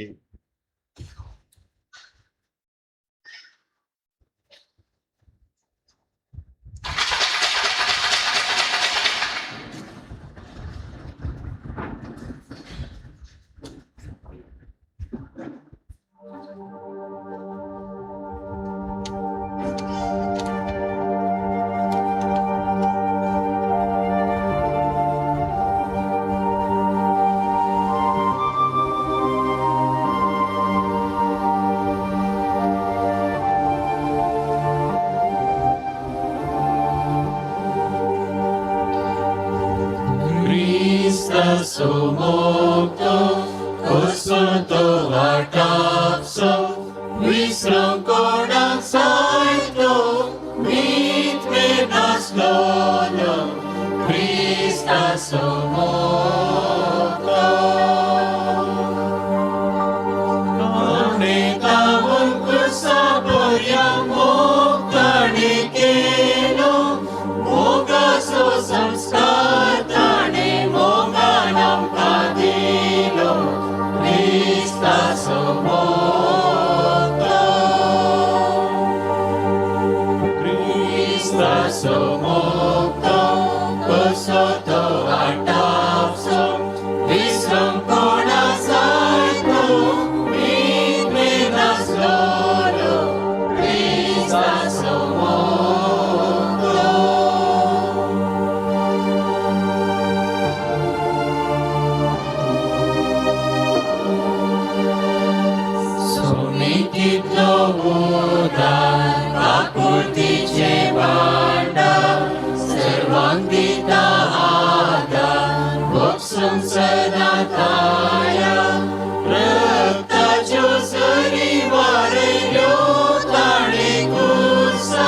Cristo mocto, cosunto वाटापसो, विसरं कोणाक सायतो, मीत मेर नासलोलो, क्रिस्तासो मोक्तो. ताणें कुसा बऱ्या मोग ताणें केलो, मोगाचो संस्कार ताणें मोगान आमकां दिलो, क्रिस्ताचो मोगतो. क्रिस्ताचो मोगतो, कसो तो वाटापसो, विसरूंक कोणाक जायतो, मीत मेर नासलोलो, क्रिस्ताचो मोगतो. आसूं सदां ताया रक्ताच्यो सरी वारयल्यो ताणें कुर्सा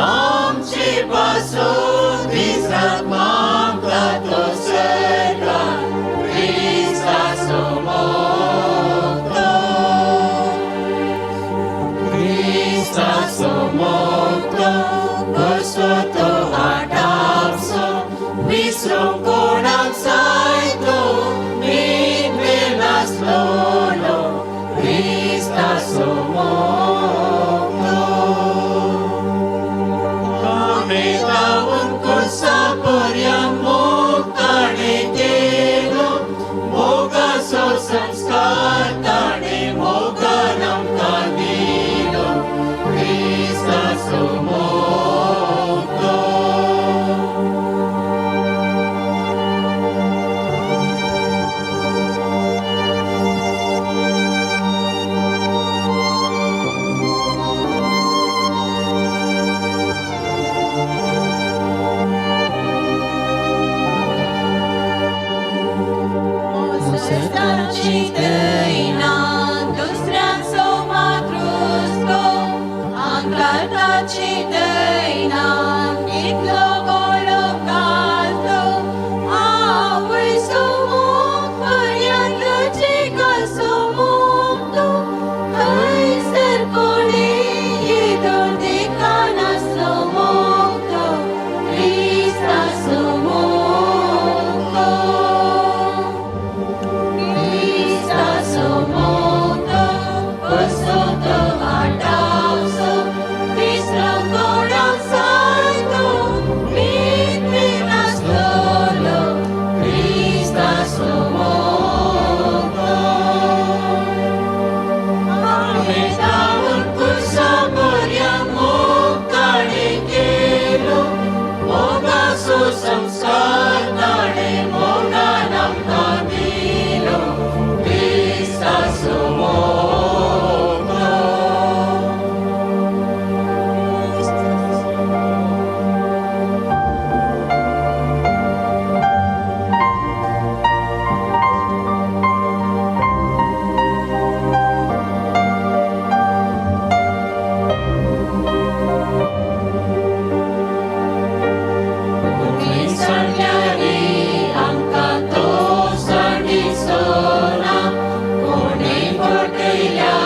आमचे पासत दीस रात मागता तो सरकार क्रिस्ताचो मोगतो क्रिस्ताचो मोगतो कसो तो आटापसो विसरूंक कोणाक जाय तो मीत नासलोलो क्रिस्ताचो मोगतो आमी कुर्सा पर्यंत मोग ताणें केलो मोगाचो संस्कार ताणें मोगान आमकां दिलो क्रिस्ताचो मोगतो. मोसताची दैना दुसऱ्यांचो मातृस्तो आंकारताची दैना इतलो गोलो घालतो आवयचो मोग पर्यंत जिगाचो मोग तो थंयसर कोणी येदोळ देखनासलो मोग तो क्रिस्ताचो मोग तो क्रिस्ताचो मोगतो कसो तो आटापसो विसरूंक कोणाक जाय तो मीत नासलोलो क्रिस्ताचो मोगतो. आमी धांवून कुर्सा पर्यंत मोग ताणें केलो मोगाचो संस्कार ताणें मोगान आमकां दिलो क्रिस्ताचो मोगतो. सांगल्या रे आमकां तो सांडिसोना कोणें फटयल्या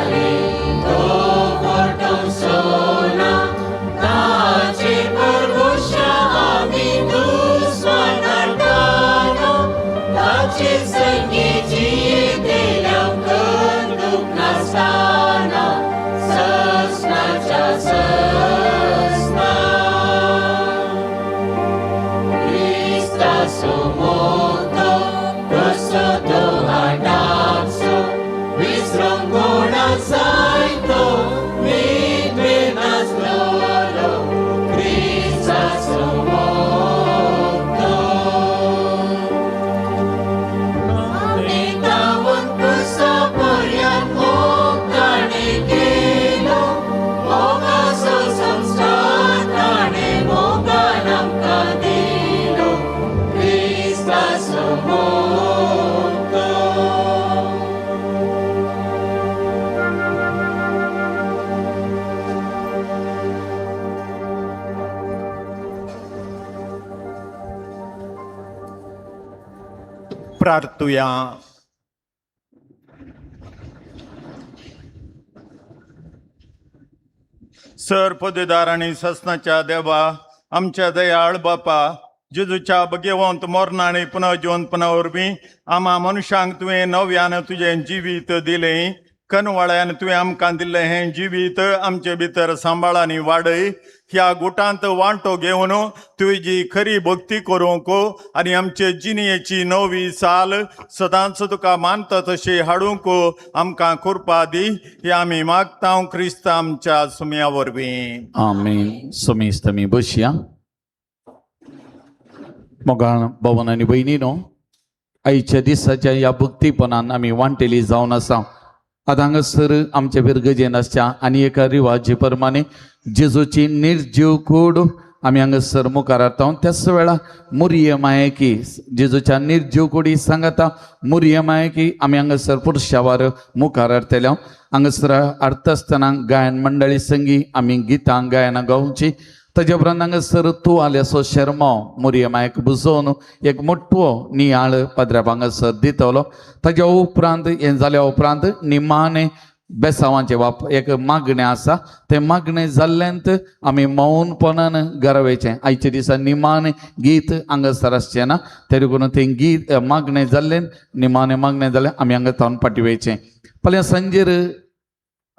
रे तो फटोवचो ना ताचे परगोशा आमी दुस्मान हाडटाना ताचे संगी जियेतल्या कंदूक नासतना ससनाच्या ससना. क्रिस्ताचो मोगतो कसो तो आटापसो विसरूंक कोणाक जाय तो मीत नासलोलो क्रिस्ताचो मोगतो. आमी धांवून कुर्सा पर्यंत मोग ताणें केलो मोगाचो संस्कार ताणें मोगान आमकां दिलो क्रिस्ताचो मोगतो. प्रार्थुया. सर पदवीदार आनी ससनाच्या देवा आमच्या दयाळ बापा जेजूच्या भगेवंत मरण आनी पुनर्जिवंतपणा वरवीं आमा मनुष्यांक तुवें नव्यान तुजें जिवीत दिलें. कनवाळ्यान तुवें आमकां दिल्लें हें जिवीत आमचे भितर सांबाळ आनी वाडय. ह्या गुटांत वांटो घेवन तुजी खरी भक्ती करूंक आनी आमचे जिणेची नवी चाल सदांच तुका मानता तशी हाडूंक आमकां कृपा दी. हे आमी मागता क्रिस्त आमच्या सुम्या वरवीं. आमेन. समेस्त आमी बसया. मोगाळ भवन आनी भयणीनो, आयच्या दिसाच्या ह्या भक्तीपणान आमी वांटेली जावन आसा. आतां हांगासर आमच्या फिरगजेन आसच्या आनी एका रिवाजी प्रमाणे जेजूची निर्जीव कूड आमी हांगासर मुखार हाडटा. त्याच वेळा मुरये मायेकी जेजूच्या निर्जीव कुडी सांगता मुरये मायेकी आमी हांगासर पुरशावार मुखार हाडटले. हांगासर हाडटा आसतना गायन मंडळी संगी आमी गितां गायनां गावची. ताज्या उपरांत हांगासर तूं आल्याचो शेरमांव मुरये मायक बुजोवन एक मोटवो नियाळ पाद्र्याप हांगासर दितलो. ताज्या उपरांत हें जाल्या उपरांत निमाणें बेसांवाचें वाप एक मागणें आसा तें मागणें जाल्ल्यांत आमी मौनपणान गरवेचें. आयच्या दिसा निमाणें गीत हांगासर आसचें ना, तरी करून तें गीत मागणें जाल्लें निमाणें मागणें जालें आमी हांगा थावन फाटीं वयचें. फाल्यां सांजेर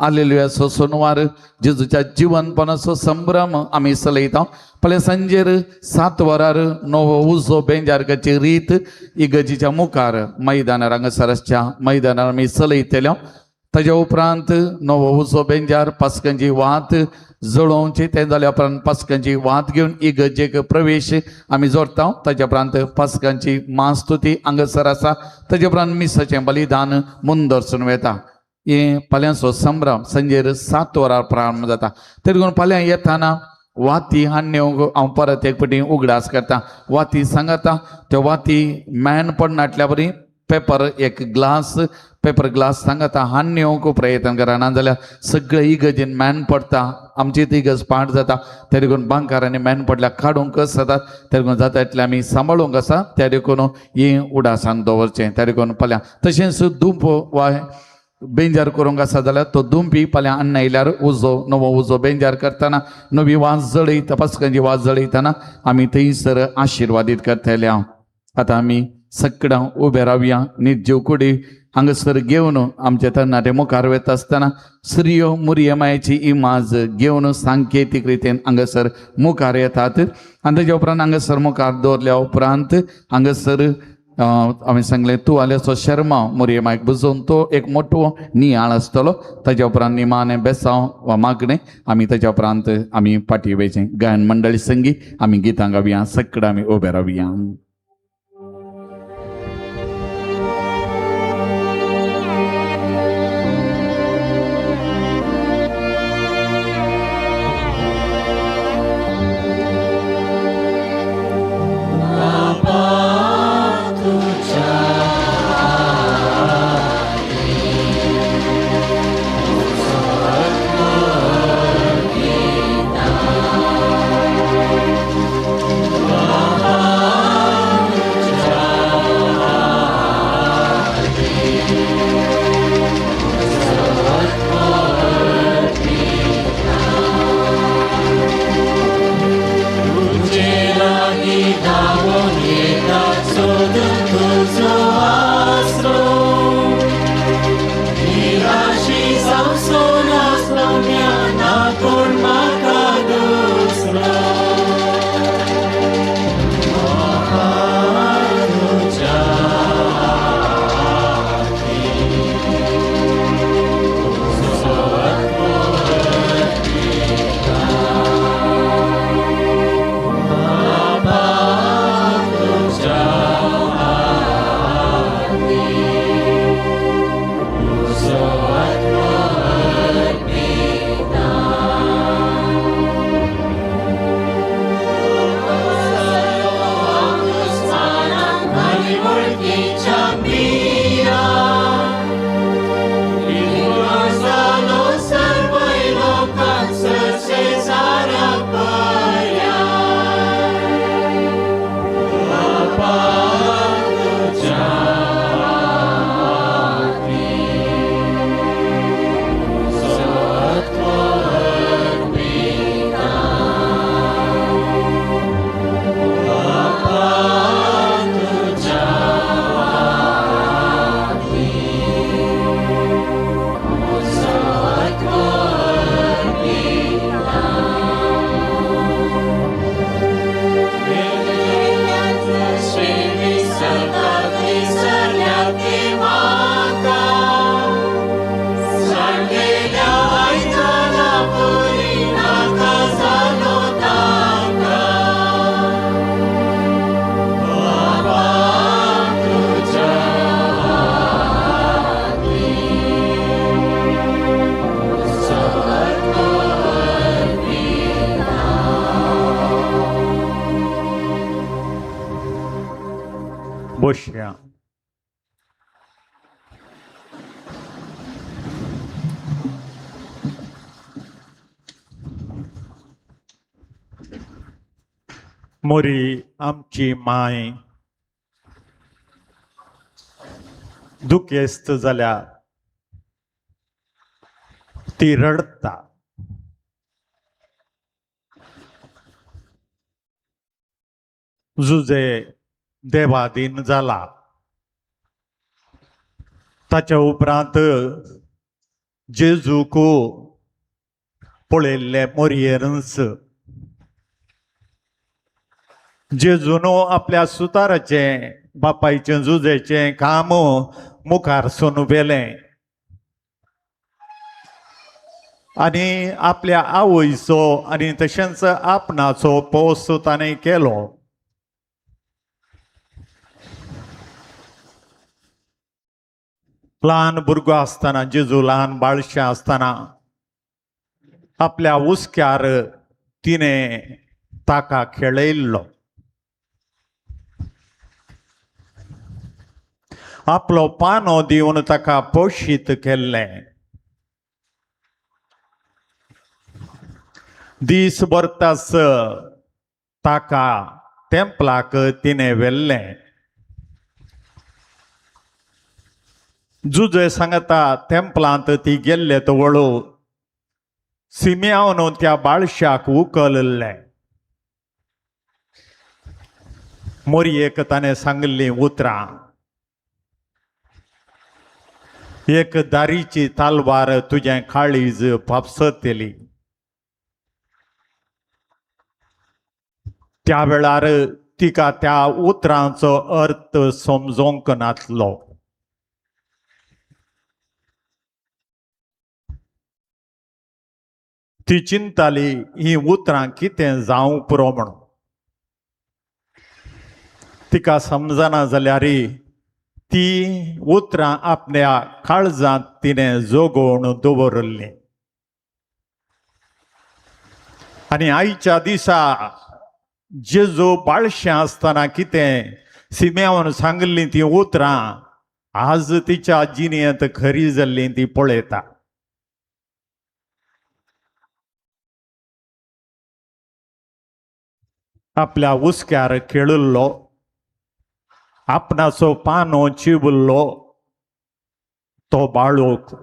आलेलुयाचो सोनवार जेजूच्या जिवनपणाचो संभ्रम आमी चलयता. फाल्यां सांजेर 7 वरार नवो उजो बेंजारकाची रीत इगर्जीच्या मुखार मैदानार हांगासर आसच्या मैदानार आमी चलयतले. ताज्या उपरांत नवो उजो बेंजार पास्कांची वात जळोवची, तें जाल्या उपरांत पास्कांची वात घेवन इगर्जेक प्रवेश आमी जोडटा. ताज्या उपरांत पास्कांची मास्तुती हांगासर आसा. ताज्या उपरांत मिसाचें बलिदान मुंदरसून वता. हें फाल्यांचो संभ्रम सांजेर 7 वरां प्रारंभ जाता. तरी करून फाल्यां येताना वाती हाडण्यो हांव परत एक फावटी उगडास करता. वाती सांगता त्यो वाती मॅन पडनाटल्या बरी पेपर एक ग्लास पेपर ग्लास सांगता हाडून येवंक प्रयत्न करा, ना जाल्यार सगळे इगर्जेन मॅन पडटा, आमची ती इगर्ज पाड जाता. त्या देखून बांकारांनी मॅन पडल्यार काडूंक जाता, त्या देखून जाता इतलें आमी सांबाळूंक आसा. त्या देखून हें उडासान दवरचें. त्या देखून फाल्यां तशेंच धूप वा बेंजार करूंक आसा जाल्यार तो दुमपी फाल्यां अन्न आयल्यार उजो नवो उजो बेंजार करतना नवी वाज जळयता, पास्कांची वाज जळयतना आमी थंयसर आशिर्वादीत करतले. आतां आमी सगळ्यां उबे रावया निर्जीव कुडी हांगासर घेवन आमचे तरणाटे मुखार वता आसतना स्त्रियो मुरये मायेची इमाज घेवन सांकेतीक रितीन हांगासर मुखार येतात. आनी तेज्या उपरांत हांगासर मुखार दवरल्या उपरांत हांगासर आमी सांगलें तूं आल्याचो शर्मा मुरये मायक बुजोवन तो एक मोटो नियाळ आसतलो. ताज्या उपरांत निमाणें बेसांव वा मागणें आमी ताज्या उपरांत आमी फाटीं वयचें. गायन मंडळी संगी आमी गितां गावया, सगळें आमी उबे रावया. बसया. मोरी आमची माय दुखेस्त जाल्या, ती रडटा. जुजे देवादीन जाला ताच्या उपरांत जेजूक पळयल्ले मोरयेनच जेजून आपल्या सुताराचें बापायचें जुजेचें काम मुखार सून व्हेलें आनी आपल्या आवयचो आनी तशेंच आपणाचो पोस ताणें केलो. ल्हान भुरगो आसतना जेजू ल्हान बाळशें आसतना आपल्या हुस्क्यार तिणें ताका खेळयल्लो. आपलो पानो दिवन ताका पोशीत केल्लें. दीस भरतास ताका तेंपलाक तिणें व्हेल्लें. जुजे सांगता तेंपलांत ती गेल्ले तो वळू सिमियावन त्या बाळशाक उकलल्लें. मोरयेक ताणें सांगिल्लीं उतरां, एक दारीची तालवार तुजें काळीज फापसतली. त्या वेळार तिका त्या उतरांचो अर्थ समजोंक नासलो. ती चिंताली ही उतरां कितें जावंक पुरो म्हणून. तिका समजना जाल्यार ती उतरां आपल्या काळजांत तिणें जोगोवन दवरिल्लीं. आनी आयच्या दिसा जेजू बाळशें आसतना कितें सिमेवन सांगिल्लीं तीं उतरां आज तिच्या जिणेंत खरी जाल्लीं ती पळयता. आपल्या हुस्क्यार खेळिल्लो, आपणाचो पानो चिबल्लो तो बाळूक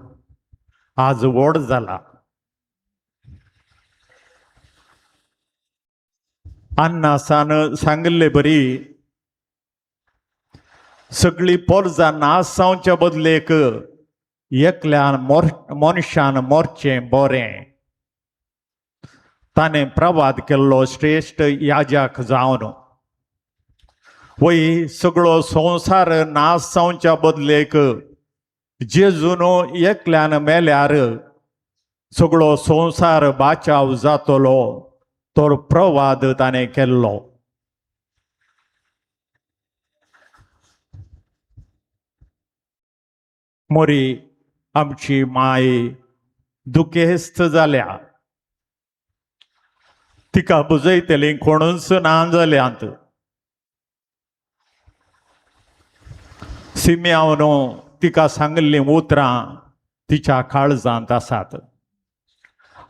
आज व्हड जाला. अन्नासान सांगिल्ले बरी सगळी पोरजां नाश जावच्या बदलेक एकल्यान मनशान मोरचें बरें. ताणें प्रवाद केल्लो श्रेश्ठ याजक जावन वय सगळो संवसार नाश जावच्या बदलेक जेजून एकल्यान मेल्यार सगळो संवसार बाचाव जातलो तो प्रवाद ताणें केल्लो. मोरी आमची माय दुखेस्त जाल्या, तिका बुजयतली कोणूच ना जाल्यांत. सिमियावन तिका सांगिल्लीं उतरां तिच्या काळजांत आसात.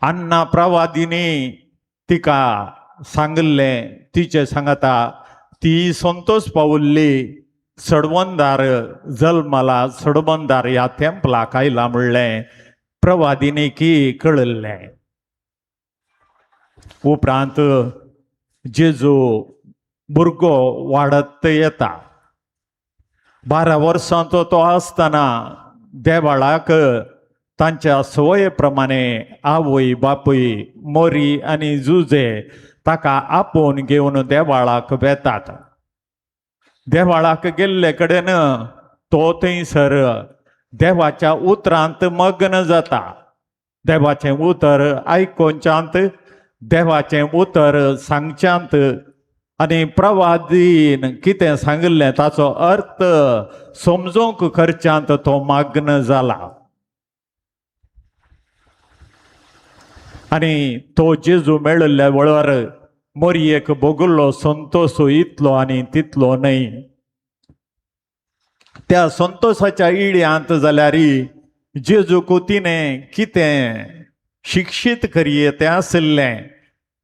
अन्ना प्रवादीनी तिका सांगिल्लें तिचे सांगता ती संतोष पावल्ली सडवंदार जल्माला सडबंदार ह्या तेंपलाक आयला म्हणलें प्रवादीनी की कळिल्लें. उपरांत जेजू भुरगो वाडत येता. 12 वर्सांचो तो आसतना देवाळाक तांच्या संवये प्रमाणे आवय बापूय मोरी आनी जुजे ताका आपोवन घेवन देवाळाक वेतात. देवाळाक गेल्ले कडेन तो थंयसर देवाच्या उतरांत मग्न जाता. देवाचें उतर आयकोवच्यांत, देवाचें उतर सांगच्यांत आनी प्रवादीन कितें सांगिल्लें ताचो अर्थ समजूंक करच्यांत तो मग्न जाला. आनी तो जेजू मेळिल्ल्या वेळार मोरयेक भोगल्लो संतोष इतलो आनी तितलो न्हय. त्या संतोशाच्या इड्यांत जाल्यार जेजूक तिणें कितें शिक्षीत करये तें आशिल्लें,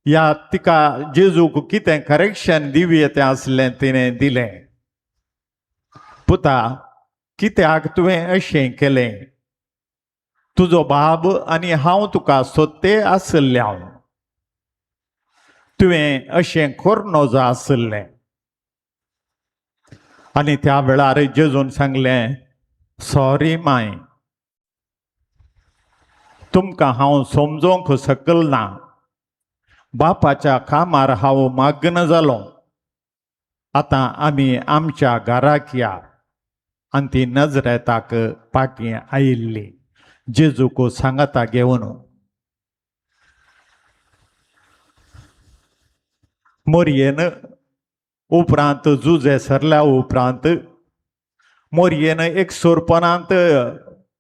या तिका जेजूक कितें करेक्शन दिवये तें आसलें तिणें दिलें. पुता, कित्याक तुवें अशें केलें? तुजो बाब आनी हांव तुका सोदते आशिल्लें, हांव तुवें अशें करूं नजो आशिल्लें. आनी त्या वेळार जेजून सांगलें, सॉरी माय, तुमकां हांव समजोंक शकल ना. बापाच्या कामार हांव माग्न जालो. आतां आमी आमच्या घराक या. आनी ती नजरेताक फाटीं आयिल्ली जेजूक सांगाता घेवन. मोरयेन उपरांत जुजे सरल्या उपरांत मोरयेन एक सोरपणांत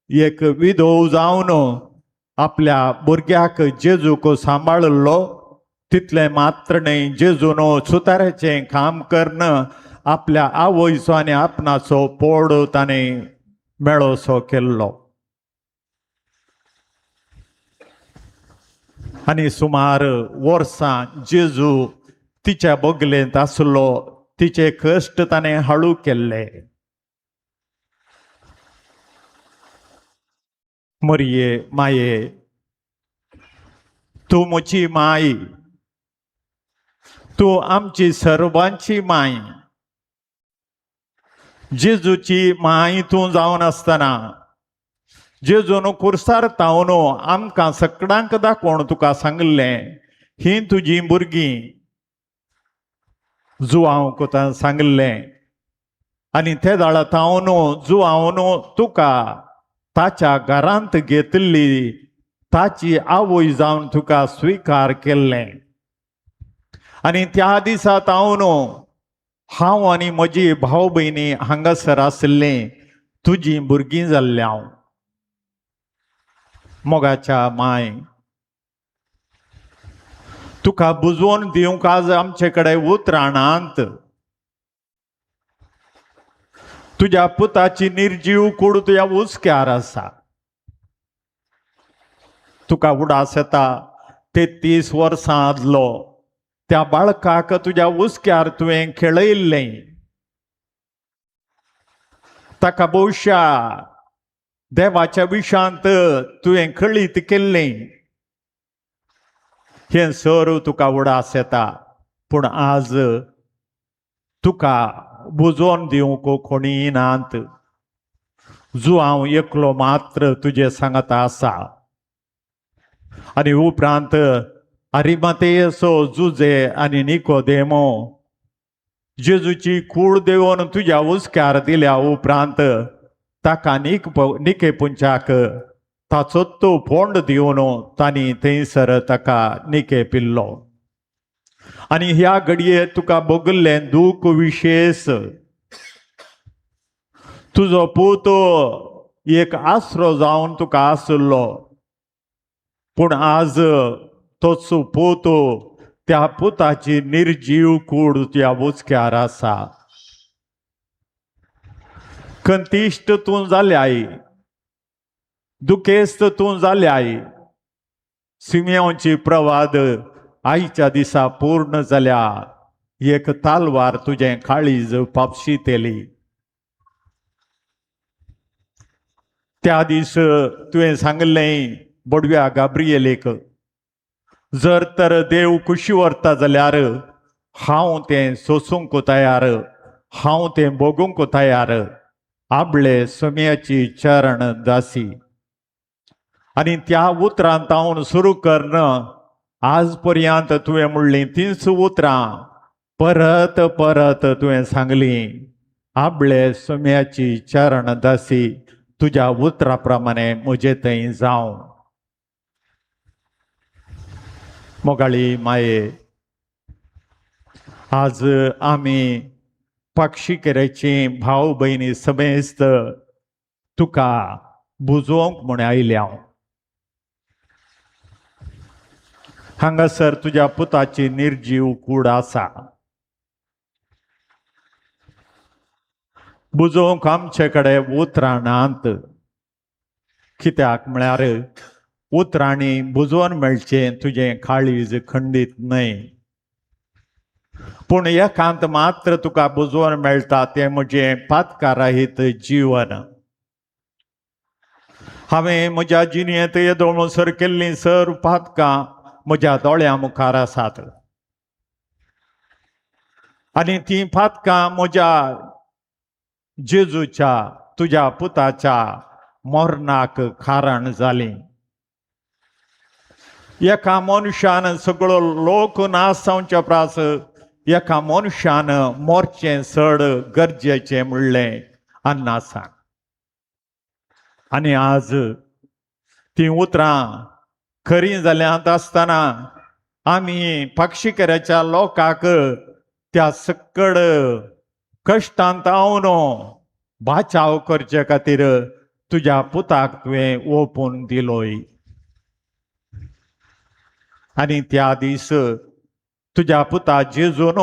एक विधव जावन आपल्या भुरग्याक जेजूक सांबाळिल्लो. तितलें मात्र न्हय, जेजून सुताराचें काम करून आपल्या आवयचो आनी आपणाचो पोड ताणें मेळोसो केल्लो. आनी सुमार वर्सां जेजू तिच्या बगलेंत आसलो. तिचे कश्ट ताणें हाळू केल्ले. मरये माये, तूं म्हजी माय, तूं आमची सर्वांची माय. जेजूची माय तूं जावन आसतना जेजून कुर्सार तावन आमकां सगळ्यांक दाखोवन तुका सांगिल्लें, हीं तुजीं भुरगीं. जुवांक ताणें सांगिल्लें. आनी ते दाळा तावन जुवांवन तुका ताच्या घरांत घेतिल्ली, ताची आवय जावन तुका स्विकार केल्लें. आनी त्या दिसा तावन हांव आनी म्हजी भाव भयणी हांगासर आशिल्लीं तुजीं भुरगीं जाल्लीं हांव. मोगाच्या माय, तुका बुजोवन दिवंक आज आमचे कडेन उतरां नात. तुज्या पुताची निर्जीव कूड तुज्या हुस्क्यार आसा. तुका उडास येता 33 वर्सां आदलो त्या बाळकाक तुज्या हुस्क्यार तुवें खेळयल्लें. ताका भोवशा देवाच्या विशांत तुवें कळीत केल्लें. हें सर तुका उडास येता, पूण आज तुका बुजोवन दिवंक कोणी नात. जुआंव एकलो मात्र तुजे सांगाता आसा. आनी उपरांत अरिमातेयसो जुजे आनी निकोदेमो जेजूची कूड देवोन तुज्या हुस्क्यार दिल्या उपरांत ताका निके पुंचाक ताचो तो फोंड दिवन तांणी थंयसर ताका निके पिल्लो. आनी ह्या घडये तुका भोगल्लें दूख विशेश. तुजो पूत एक आसरो जावन तुका आशिल्लो, पूण आज तोच पूत त्या पुताची निर्जीव कूड तुज्या हुस्क्यार आसा. कंतिश्ट तूं जाल्याय, दुखेस्त तूं जाल्याय. सिमियोंची प्रवाद आयच्या दिसा पूर्ण जाल्या. एक तालवार तुजें काळीज पापशितेली. त्या दीस तुवें सांगलें बडव्या गाब्रियेलेक, जर तर देव खुशी व्हरता जाल्यार हांव तें सोसूंक तयार, हांव तें भोगूंक तयार. आपले सोम्याची चरण दासी. आनी त्या उतरांत हांव सुरू करून आज पर्यंत तुवें म्हणलीं तींच उतरां परत परत तुवें सांगलीं. आपले सोम्याची चरण दासी, तुज्या उतरा प्रमाणे म्हजे थंय जावं. मोगाळी माये, आज आमी पक्षीकेराची भाव भयणी समेस्त तुका बुजोवंक म्हूण आयल्या हांव. हांगासर तुज्या पुताची निर्जीव कूड आसा. बुजोवंक आमचे कडेन उतरां नात. कित्याक म्हळ्यार उतरांनी बुजोवन मेळचें तुजें काळीज खंडीत न्हय, पूण एकांत मात्र तुका बुजोवन मेळटा तें म्हजें पातकाराहीत जीवन. हांवें म्हज्या जिणेंत येदोळ सर केल्लीं सर पातकां म्हज्या दोळ्यां मुखार आसात आनी तीं पातकां म्हज्या जेजूच्या तुज्या पुताच्या मरणाक कारण जालीं. एका मनशान सगळो लोक नाश जावच्या प्रास एका मनशान मोरचें चड गरजेचें म्हणलें अन्नासान. आनी आज तीं उतरां खरीं जाल्यांत आसतना आमी पक्षीकऱ्याच्या लोकांक त्या सकड कश्टांत हांव बाचाव करचे खातीर तुज्या पुताक तुवें ओपून दिलोय. आनी त्या दीस तुज्या पुता जेजून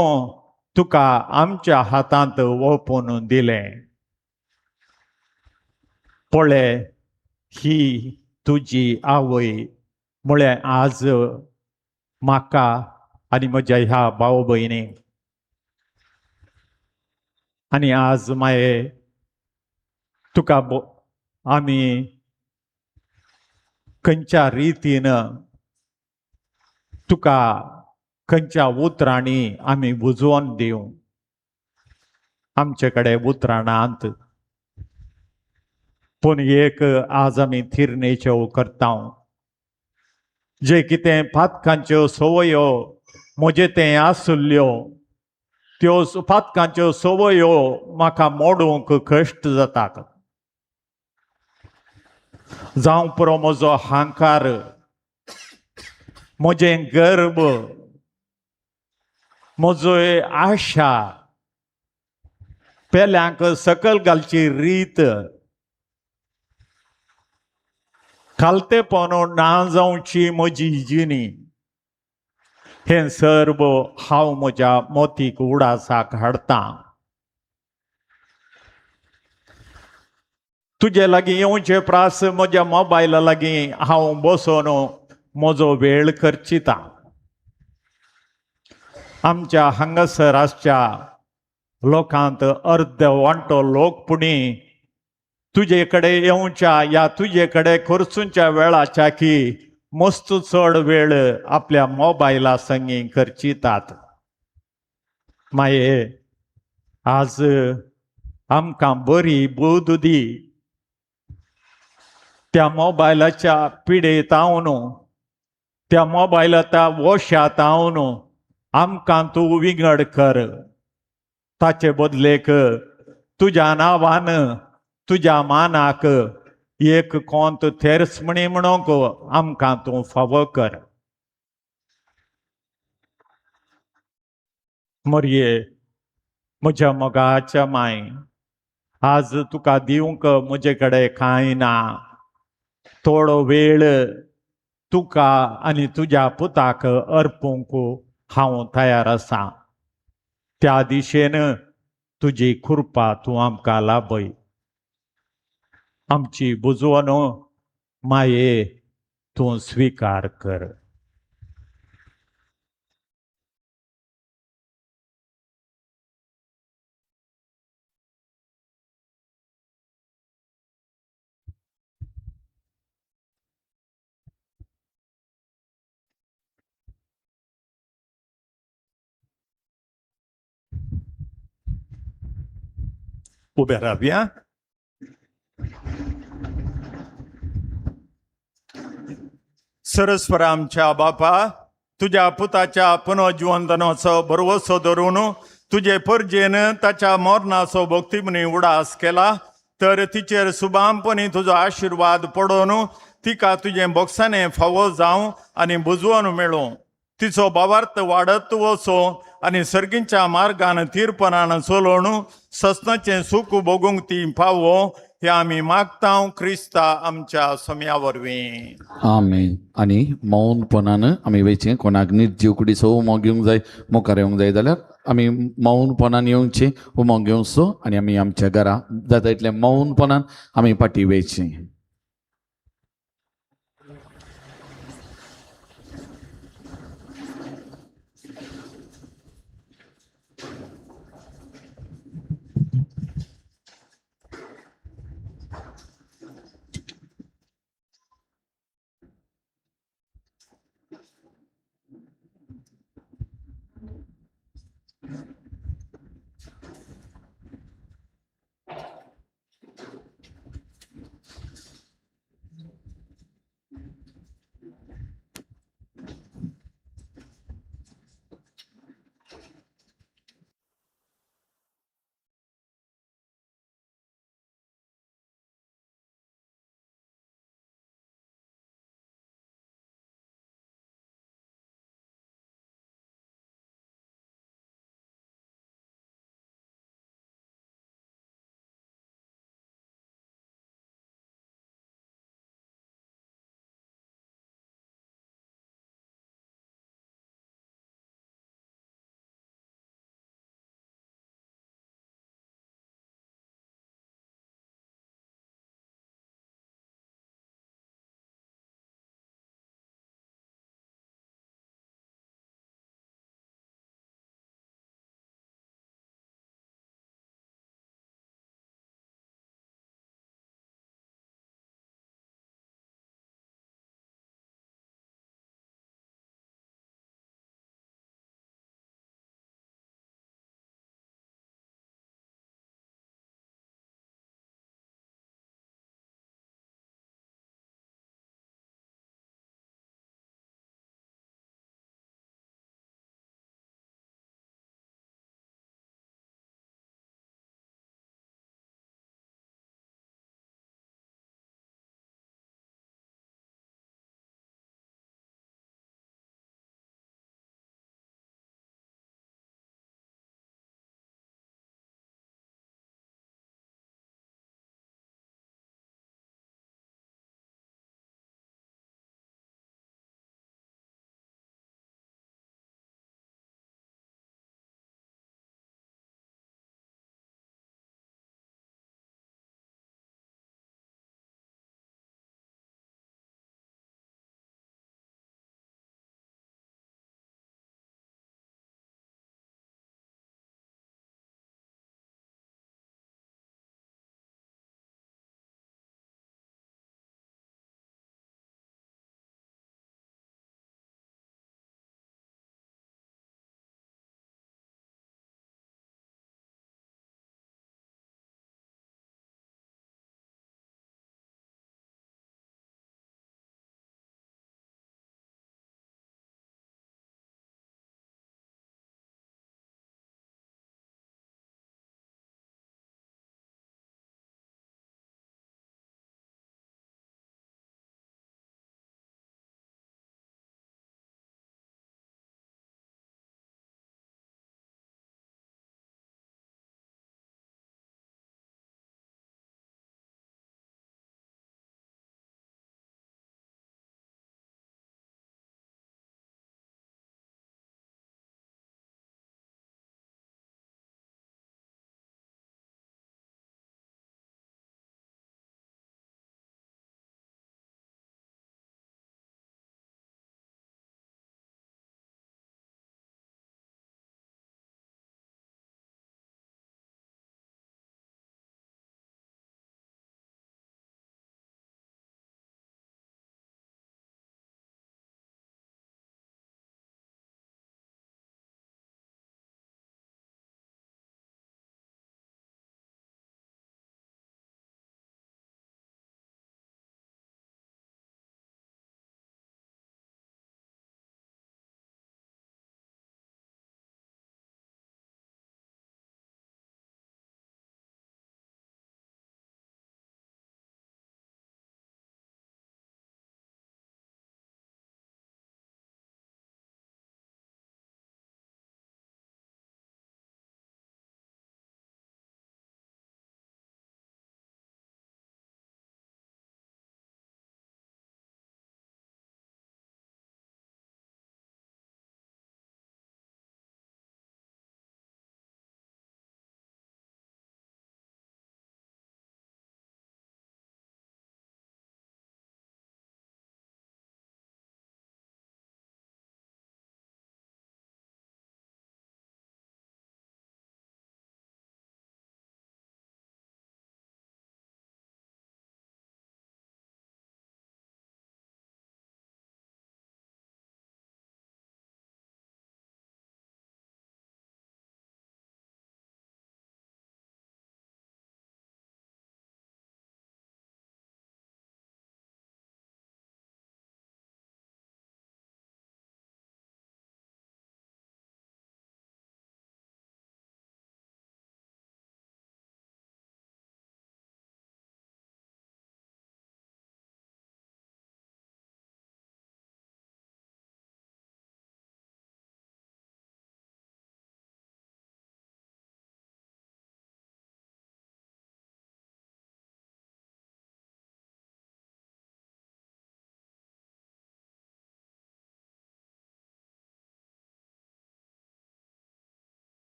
तुका आमच्या हातांत ओपून दिलें. पळय ही तुजी आवय म्हळ्यार आज म्हाका आनी म्हज्या ह्या भाव भयणीक. आनी आज माये तुका आमी खंयच्या रितीन तुका खंयच्या उतरांनी आमी बुजोवन दिवं, आमचे कडेन उतरां नात. पूण एक आज आमी थिरणेच्यो करता, जे कितें पातकांच्यो संवयो म्हजे तें आसुल्ल्यो त्यो पातकांच्यो संवयो म्हाका मोडूंक कश्ट जातात. जावं पुरो म्हजो हांकार, म्हजें गर्व, म्हजो आशा, पेल्यांक सकल घालची रीत, खालतेपण ना जावची म्हजी जिणी, हें सर्व हांव म्हज्या मोतीक उडासाक हाडटा. तुजे लागीं येवचे प्रास म्हज्या मोबायला लागीं हांव बसोन म्हजो वेळ खर्चिता. आमच्या हांगासर आसच्या लोकांत अर्द वांटो लोक पुणी तुजे कडेन येवच्या या तुजे कडेन खर्चुच्या वेळाच्या की मस्त चड वेळ आपल्या मोबायला संगी खर्चितात. माये आज आमकां बरी बुद्द दी. त्या मोबायलाच्या पिडेत हांव, त्या मोबायलाच्या वशात हांव आमकां तूं विंगड कर. ताचे बदलेक तुज्या नांवान तुज्या मानाक एक कोंत थेरसमणी म्हणूंक आमकां तूं फावो कर. मरये म्हज्या मोगाच्या माय, आज तुका दिवंक म्हजे कडेन कांय ना. थोडो वेळ तुका आनी तुज्या पुताक अर्पूंक हांव तयार आसा. त्या दिशेन तुजी कृपा तूं आमकां लाभय. आमची बुजवण माये तूं स्विकार कर. उबे रावया. सरस्वर आमच्या बापा, तुज्या पुताच्या पुनर्जिवंतनाचो भरवसो धरून तुजे परजेन ताच्या मरणाचो भक्तिमनी उडास केला, तर तिचेर सुबामपणी तुजो आशिर्वाद पडोवन तिका तुजें बोगसाणें फावो जावं आनी बुजवण मेळूं. तिचो भावार्थ वाडत वचो आनी सर्गींच्या मार्गान तीरपणान चलोवन ससनाचें सूख भोगूंक ती पावो, हे आमी मागता क्रिस्ता आमच्या सम्या वरवीं. आमेन. आनी मौनपणान आमी वयचें. कोणाक निर्जीव कुडीचो उमो घेवंक जाय, मुखार येवंक जाय जाल्यार आमी मौनपणान येवची, उमो घेवचो आनी आमी आमच्या घरा जाता इतलें मौनपणान आमी फाटीं वयची.